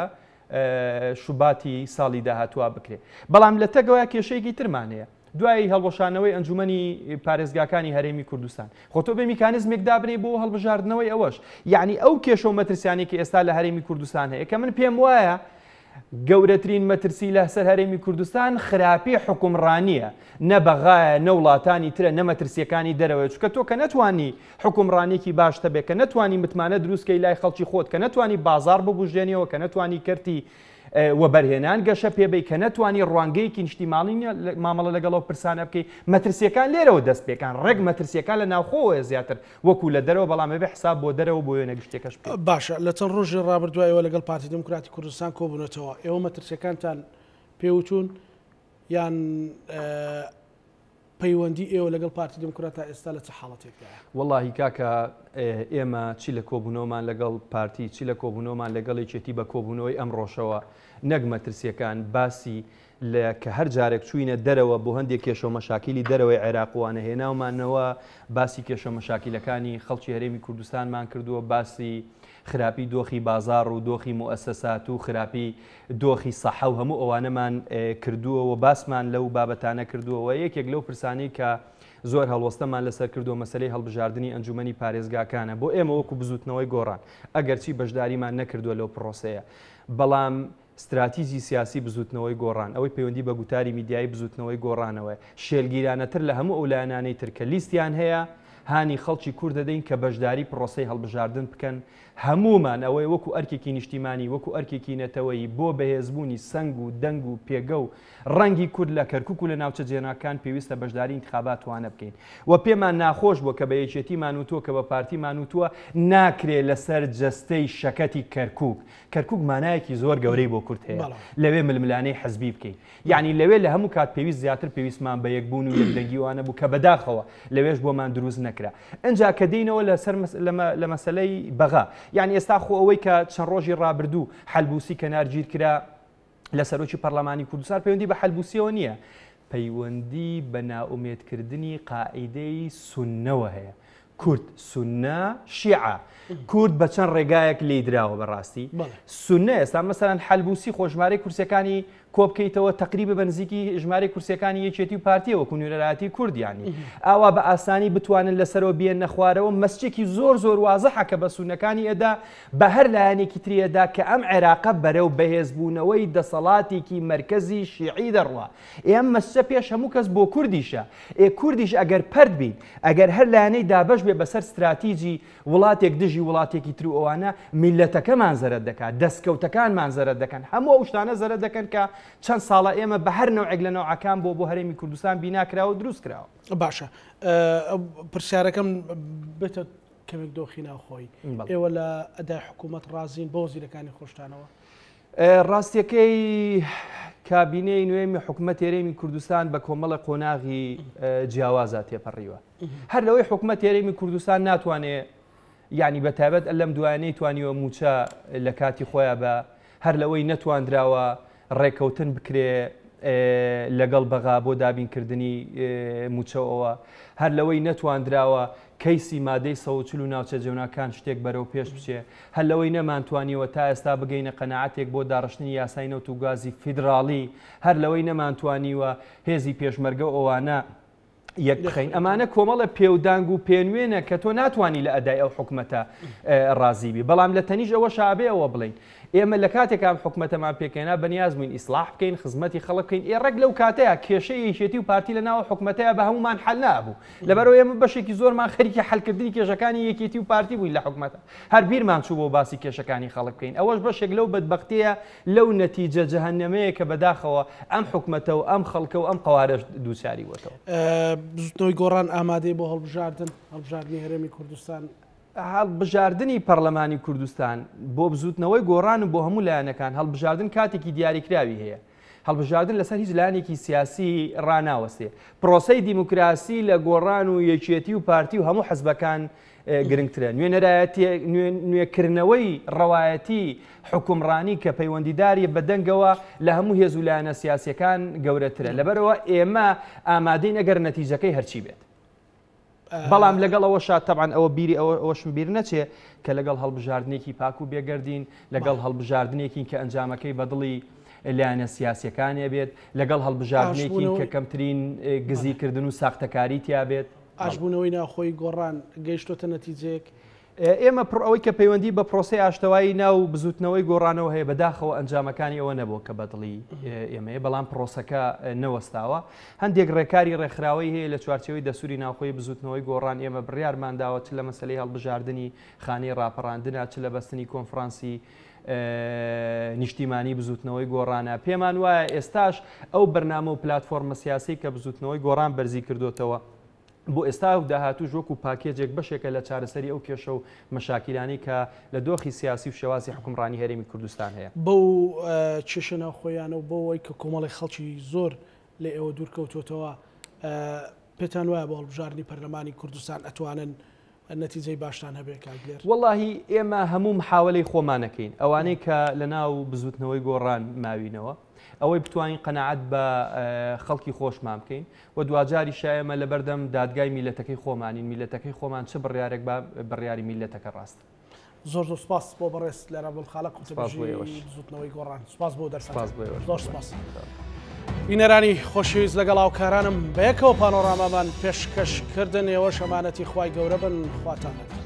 Speaker 2: شوباتی ساڵی داهاتووە بکرێ. بەڵام لە تەگەوە کێشەیەکی ترمان هەیە. دوای هەڵوەشانەوەی ئەنجومەنی پارێزگاکانی هەرێمی کوردستان خۆ تۆ بێ میکانیزمێک دابنێی بۆ هەڵبژاردنەوەی ئەوەش یعنی ئەو کێشە و مەترسیانەی کە ئێستا لە هەرێمی کوردستان هەیە کە من پێم وایە گەورەترین مەترسی لەسەر هەرێمی کوردستان خراپی حوکمڕانییە، نە بەغایە، نە وڵاتانی ترە، نە مەترسییەکانی دەرەوەیە، چونکە تۆ کە نەتوانی حوکمڕانییەکی باشت هەبێ، کە نەتوانی متمانە دروست کەی لای خەڵکی خۆت، کە نەتوانی بازاڕ ببوژێنیەوە، کە نەتوانی کەرتی وەبەرهێنان گەشە پێ بەی، کە نەتوانی ڕوانگەیەکی نیشتیمانی مامەڵە لەگەڵ ئەو پرسانە بکەی، مەترسییەکان لێرەوە دەست پێکان، ڕێک مەترسییەکان لە ناوخۆوەیە زیاتر وەکو لە دەرەوە، بەڵام ئەبێ حساب بۆ دەرەوە بۆ وێنە گشتیەکەش بکەین.
Speaker 1: باشە لە چەند ڕۆژی ڕابردووە ئێوە لەگەڵ پارتی دیموکراتی کوردستان کۆبوونەتەوە، ئێوە مەترسیەکانتان پێ وتوون یان پەیوەندی ئێوە لەگەڵ پارتی دیموکرات تا ئێستا لە چ حاڵەتێکدایە؟
Speaker 2: وەڵاهی کاکە ئێمە چی لە کۆبوونەوەمان لەگەڵ پارتی چی لە کۆبوونەوەمان لەگەڵ یەکێتی بە کۆبوونەوەی ئەمڕۆشەوە نەک مەترسیەکان باسی لە کە هەر جارێک چووینە دەرەوە بۆ هەندێک کێشە و مەشاکیلی دەرەوەی عێراق و وانە هێناومانەوە باسی کێشە و مەشاکیلەکانی خەڵکی هەرێمی کوردستانمان کردووە باسی خراپی دۆخی بازاڕ و دۆخی موئەسەسات و خراپی دۆخی سەحە و هەموو ئەوانەمان کردووە و باسمان لەو بابەتانە کردووە و یەکێک لەو پرسانەی کە زۆر هەڵوەستەمان لەسەر کردووە مەسەلەی هەڵبژاردنی ئەنجومەنی پارێزگاکانە بۆ ئێمە وەکو بزووتنەوەی گۆڕان ئەگەرچی بەشداریمان نەکردووە لەو پرۆسەیە بەڵام ستراتیجی سیاسی بزووتنەوەی گۆڕان، ئەوەی پەیوەندی بە گوتاری میدیایی بزووتنەوەی گۆڕانەوەیە، شێلگیرانەتر لە هەموو ئەو لایەنانەی تر کە لیستیان هەیە، هانی خەڵکی کورد دەدەین کە بەشداری پڕۆسەی هەڵبژاردن بکەن، هەموومان ئەوەی وەکو ئەرکێکی نیشتیمانی، وەکو ئەرکێکی نەتەوەیی بۆ بەهێزبوونی سەنگ و دەنگ و پێگە و ڕەنگی کورد لە کەرکوک و لە ناوچە جێناکان پێویستە بەشداری ئینتخابات وانە بکەین و پێمان ناخۆش بووە کە بە یەکێتیمان وتووە کە بە پارتیمان وتووە ناکرێ لەسەر جەستەی شەکەتی کەرکوک کەرکوک مانایەکی زۆر گەورەی بۆ کورد هەیە لەوێ ململانێی حزبی بکەین یعنی لەوێ لە هەموو کات پێویست زیاتر پێویستمان بە یەکبوون و یەکدەنگی وانە بوو کە بەداخەوە لەوێش بۆمان دروست نەکرا ئەجا کە دێینەوە لەسەر لە مەسلەی بەغا یعنی ئێستا خۆ ئەوەی کە چەند ڕۆژی ڕابردوو حەلبوسی کەنارگیر کرا لە سەرۆکی پەرلەمانی کوردستان پەیوەندی بە حەلبوسیەوە نییە پەیوەندی بە نائومێدکردنی قاعیدەی سوننەوە هەیە. کورد، سوننە، شیعە. کورد بە چەند ڕێگایەک لێی دراوە بەڕاستی. سوننە ئێستا مەسەلەن حەلبوسی خۆ ژمارەی کورسیەکانی کۆ بکەیتەوە تەقریبە بە نزیکی ژمارەی کورسیەکانی یەکێتی و پارتیە وەکو نوێنەرایەتی کورد یانی ئاوا بە ئاسانی بتوانن لەسەرەوە بیێننە خوارەوە مەسجێکی زۆر زۆر وازحە کە بە سوننەکانی ئەدا بە هەر لایەنێکی تری ئەدا کە ئەم عێراقە بەرەو بەهێزبوونەوەی دەسەڵاتێکی مەرکەزی شیعی دەڕوا. ئێ ئەم مەسجە پێش هەموو کەس بۆ کوردیشە. ئێ کوردیش ئەگەر پەرت بین، ئەگەر هەر لایەنەی دابەش بێ بەسەر ستراتیجی وڵاتێک دژی وڵاتێکی تر و ئەوانە، میللەتەکەمان زەرەد دەکات، دەستکەوتەکانمان زەرەد دەکەن، هەموو ئەو شتانە زەرەد دەکەن کە چەند ساڵە ئێمە بە هەر نەوعێک لە نەوعەکان بۆ بۆ هەرێمی کوردستان بینا کراوە و دروست کراوە.
Speaker 1: باشە پرسیارەکەم بێتە کەمێک دۆخی ناوخۆیی ئێوە لە ئەدای حکوومەت ڕازین بۆ وەزیرەکانی خۆشتانەوە؟
Speaker 2: ڕاستیەکەی کابینەی نوێمی حکومەت هەرێمی کوردستان بە کۆمەڵە قۆناغی جیاوازە تێپەڕیوە هەر لەوەی حکومەت هەرێمی کوردستان ناتوانێ یعنی بە تایبەت لەم دوایانەی توانیوە موچە لە کاتی خۆیان بە هەر لەوەی نەتواندراوە ڕێکەوتن بکرێ لەگەڵ بەغا بۆ دابینکردنی موچەوە هەر لەوەی نەتواندراوە کەیسی مادەی 140 و ناوچە جەوناکان شتێک بەرەو پێش بچێ، هەر لەوەی نەمانتوانیوە تا ئێستا بگەینە قەناعەتێک بۆ داڕشتنی یاسای نەوت و گازی فیدراڵی، هەر لەوەی نەمانتوانیوە هێزی پێشمەرگە و ئەوانە یەک بخەین. ئەمانە کۆمەڵە پێودانگ و پێنوێنە کە تۆ ناتوانی لە ئەدای ئەو حکومەتە ڕازی بی. بەڵام لە تەنیشت ئەوەشا ئەبێ ئەوە بڵێین ئێمە لە کاتێکا ئەم حکومەتەمان پێکهێنا بەنیاز بووین ئیسڵاح بکەین، خزمەتی خەڵک بکەین، ئێ ڕێک لەو کاتەیا کێشەی یەکێتی و پارتی لە ناو حکومەتەیا بە هەموومان حەل نابوو. لەبەرئەوە ئێمە بەشێکی زۆرمان خەریکی حەلکردنی کێشەکانی یەکێتی و پارتی بووین لە حکومەتە. هەر بیرمان چوو بۆ باسی کێشەکانی خەڵک بکەین. ئەوەش بەشێک لەو بەدبەختییە، لەو نەتیجە جەهەنەمەیە کە بەداخەوە ئەم حکومەتە و ئەم خەڵکە و ئەم قەوارەش دووچاری بۆتەوە.
Speaker 1: بزوتنەوەی گۆڕان ئامادەیە بۆ هەڵبژاردن، هەڵبژاردنی هەرێمی کوردستان؟
Speaker 2: هەڵبژاردنی پەڕلەمانی کوردستان بۆ بزوتنەوەی گۆڕان و بۆ هەموو لایەنەکان هەڵبژاردن کاتێکی دیاریکراوی هەیە. هەڵبژاردن لەسەر هیچ لایەنێکی سیاسی ڕاناوەستێ. پرۆسەی دیموکراسی لە گۆڕان و یەکێتی و پارتی و هەموو حزبەکان گرنگترە. نوێنەرایەتی نوێکردنەوەی ڕەوایەتی حوکمڕانی کە پەیوەندیداریە بە دەنگەوە لە هەموو هێز و لایەنە سیاسیەکان گەورەترە. لەبەرئەوە ئێمە ئامادەین ئەگەر نەتیجەکەی هەرچی بێت. بەڵام لەگەڵ ئەوەشا تەبعەن ئەوە بیری ئەوە ئەوەشم بیر نەچێ کە لەگەڵ هەڵبژاردنێکی پاک و بێگەردین، لەگەڵ هەڵبژاردنێکین کە ئەنجامەکەی بە دڵی لایەنە سیاسیەکانێ بێت، لەگەڵ هەڵبژاردنێکین کە کەمترین گزیکردن و ساختەکاری تیا بێت.
Speaker 1: ئاشبوونەوەی ناوخۆی گۆڕان گەیشتۆتە نەتیجەیەک؟
Speaker 2: ئێمە پڕ ئەوەی کە پەیوەندی بە پرۆسەی ئاشتەوایی ناو بزوتنەوەی گۆڕانەوە هەیە بەداخەوە ئەنجامەکانی ئەوە نەبووە کە بەدڵی ئێمەیە بەڵام پرۆسەکە نەوەستاوە هەندێک ڕێکاری ڕێکخراوەی هەیە لە چوارچێوەی دەسوری ناوخۆی بزوتنەوەی گۆڕان ئێمە بڕیارمان داوە چ لە مەسەلەی هەڵبژاردنی خانەی ڕاپەڕاندنا چ لە بەستنی کۆنفرانسی نیشتیمانی بزوتنەوەی گۆڕانە پێمان وایە ئێستاش ئەو بەرنامە و پلتفۆرمە سیاسی کە بزوتنەوەی گۆڕان بەرزی کردوتەوە بۆ ئێستا و داهاتووش وەکو پاکێجێک بەشێکە لە چارەسەری ئەو کێشە و مەشاکیلانەی کە لە دۆخی سیاسی و شێوازی حوکمڕانی هەرێمی کوردستان هەیە.
Speaker 1: بەو کێشە ناوخۆییانە و بەوەی کە کۆمەڵێک خەڵکی زۆر لە ئێوە دوور کەوتووەتەوە، پێتان وایە بۆ هەڵبژاردنی پەرلەمانی کوردستان ئەتوانن نەتیجەی باشتان هەبێ کاک دلێر؟
Speaker 2: وەڵاهی ئێمە هەموو محاوەلەی خۆمان ئەکەین، ئەوانەی کە لەناو بزووتنەوەی گۆڕان ماوینەوە، ئەوەی بتوانین قەناعەت بە خەڵکی خۆشمان بکەین و دواجاریشە ئێمە لەبەردەم دادگای میللەتەکەی خۆمانین، میللەتەکەی خۆمان چ بڕیارێک با بڕیاری میللەتەکە ڕاستە.
Speaker 1: زۆر زۆر سپاس بۆ بەڕێز لێر عەبدولخالق
Speaker 2: سپاس بۆ ئێوەش.
Speaker 1: وتەبێژی بزوتنەوەی گۆڕان سپاس بۆ دەرفەتە.
Speaker 2: سپاس بۆ ئێوەش.
Speaker 1: زۆر سپاس. بینەرانی خۆشەویست لەگەڵ هاوکارانم بەیەکەوە پانۆرامامان پێشکەش کردن ئێوەش ئەمانەتی خوای گەورە بن خواتان لەگەڵ.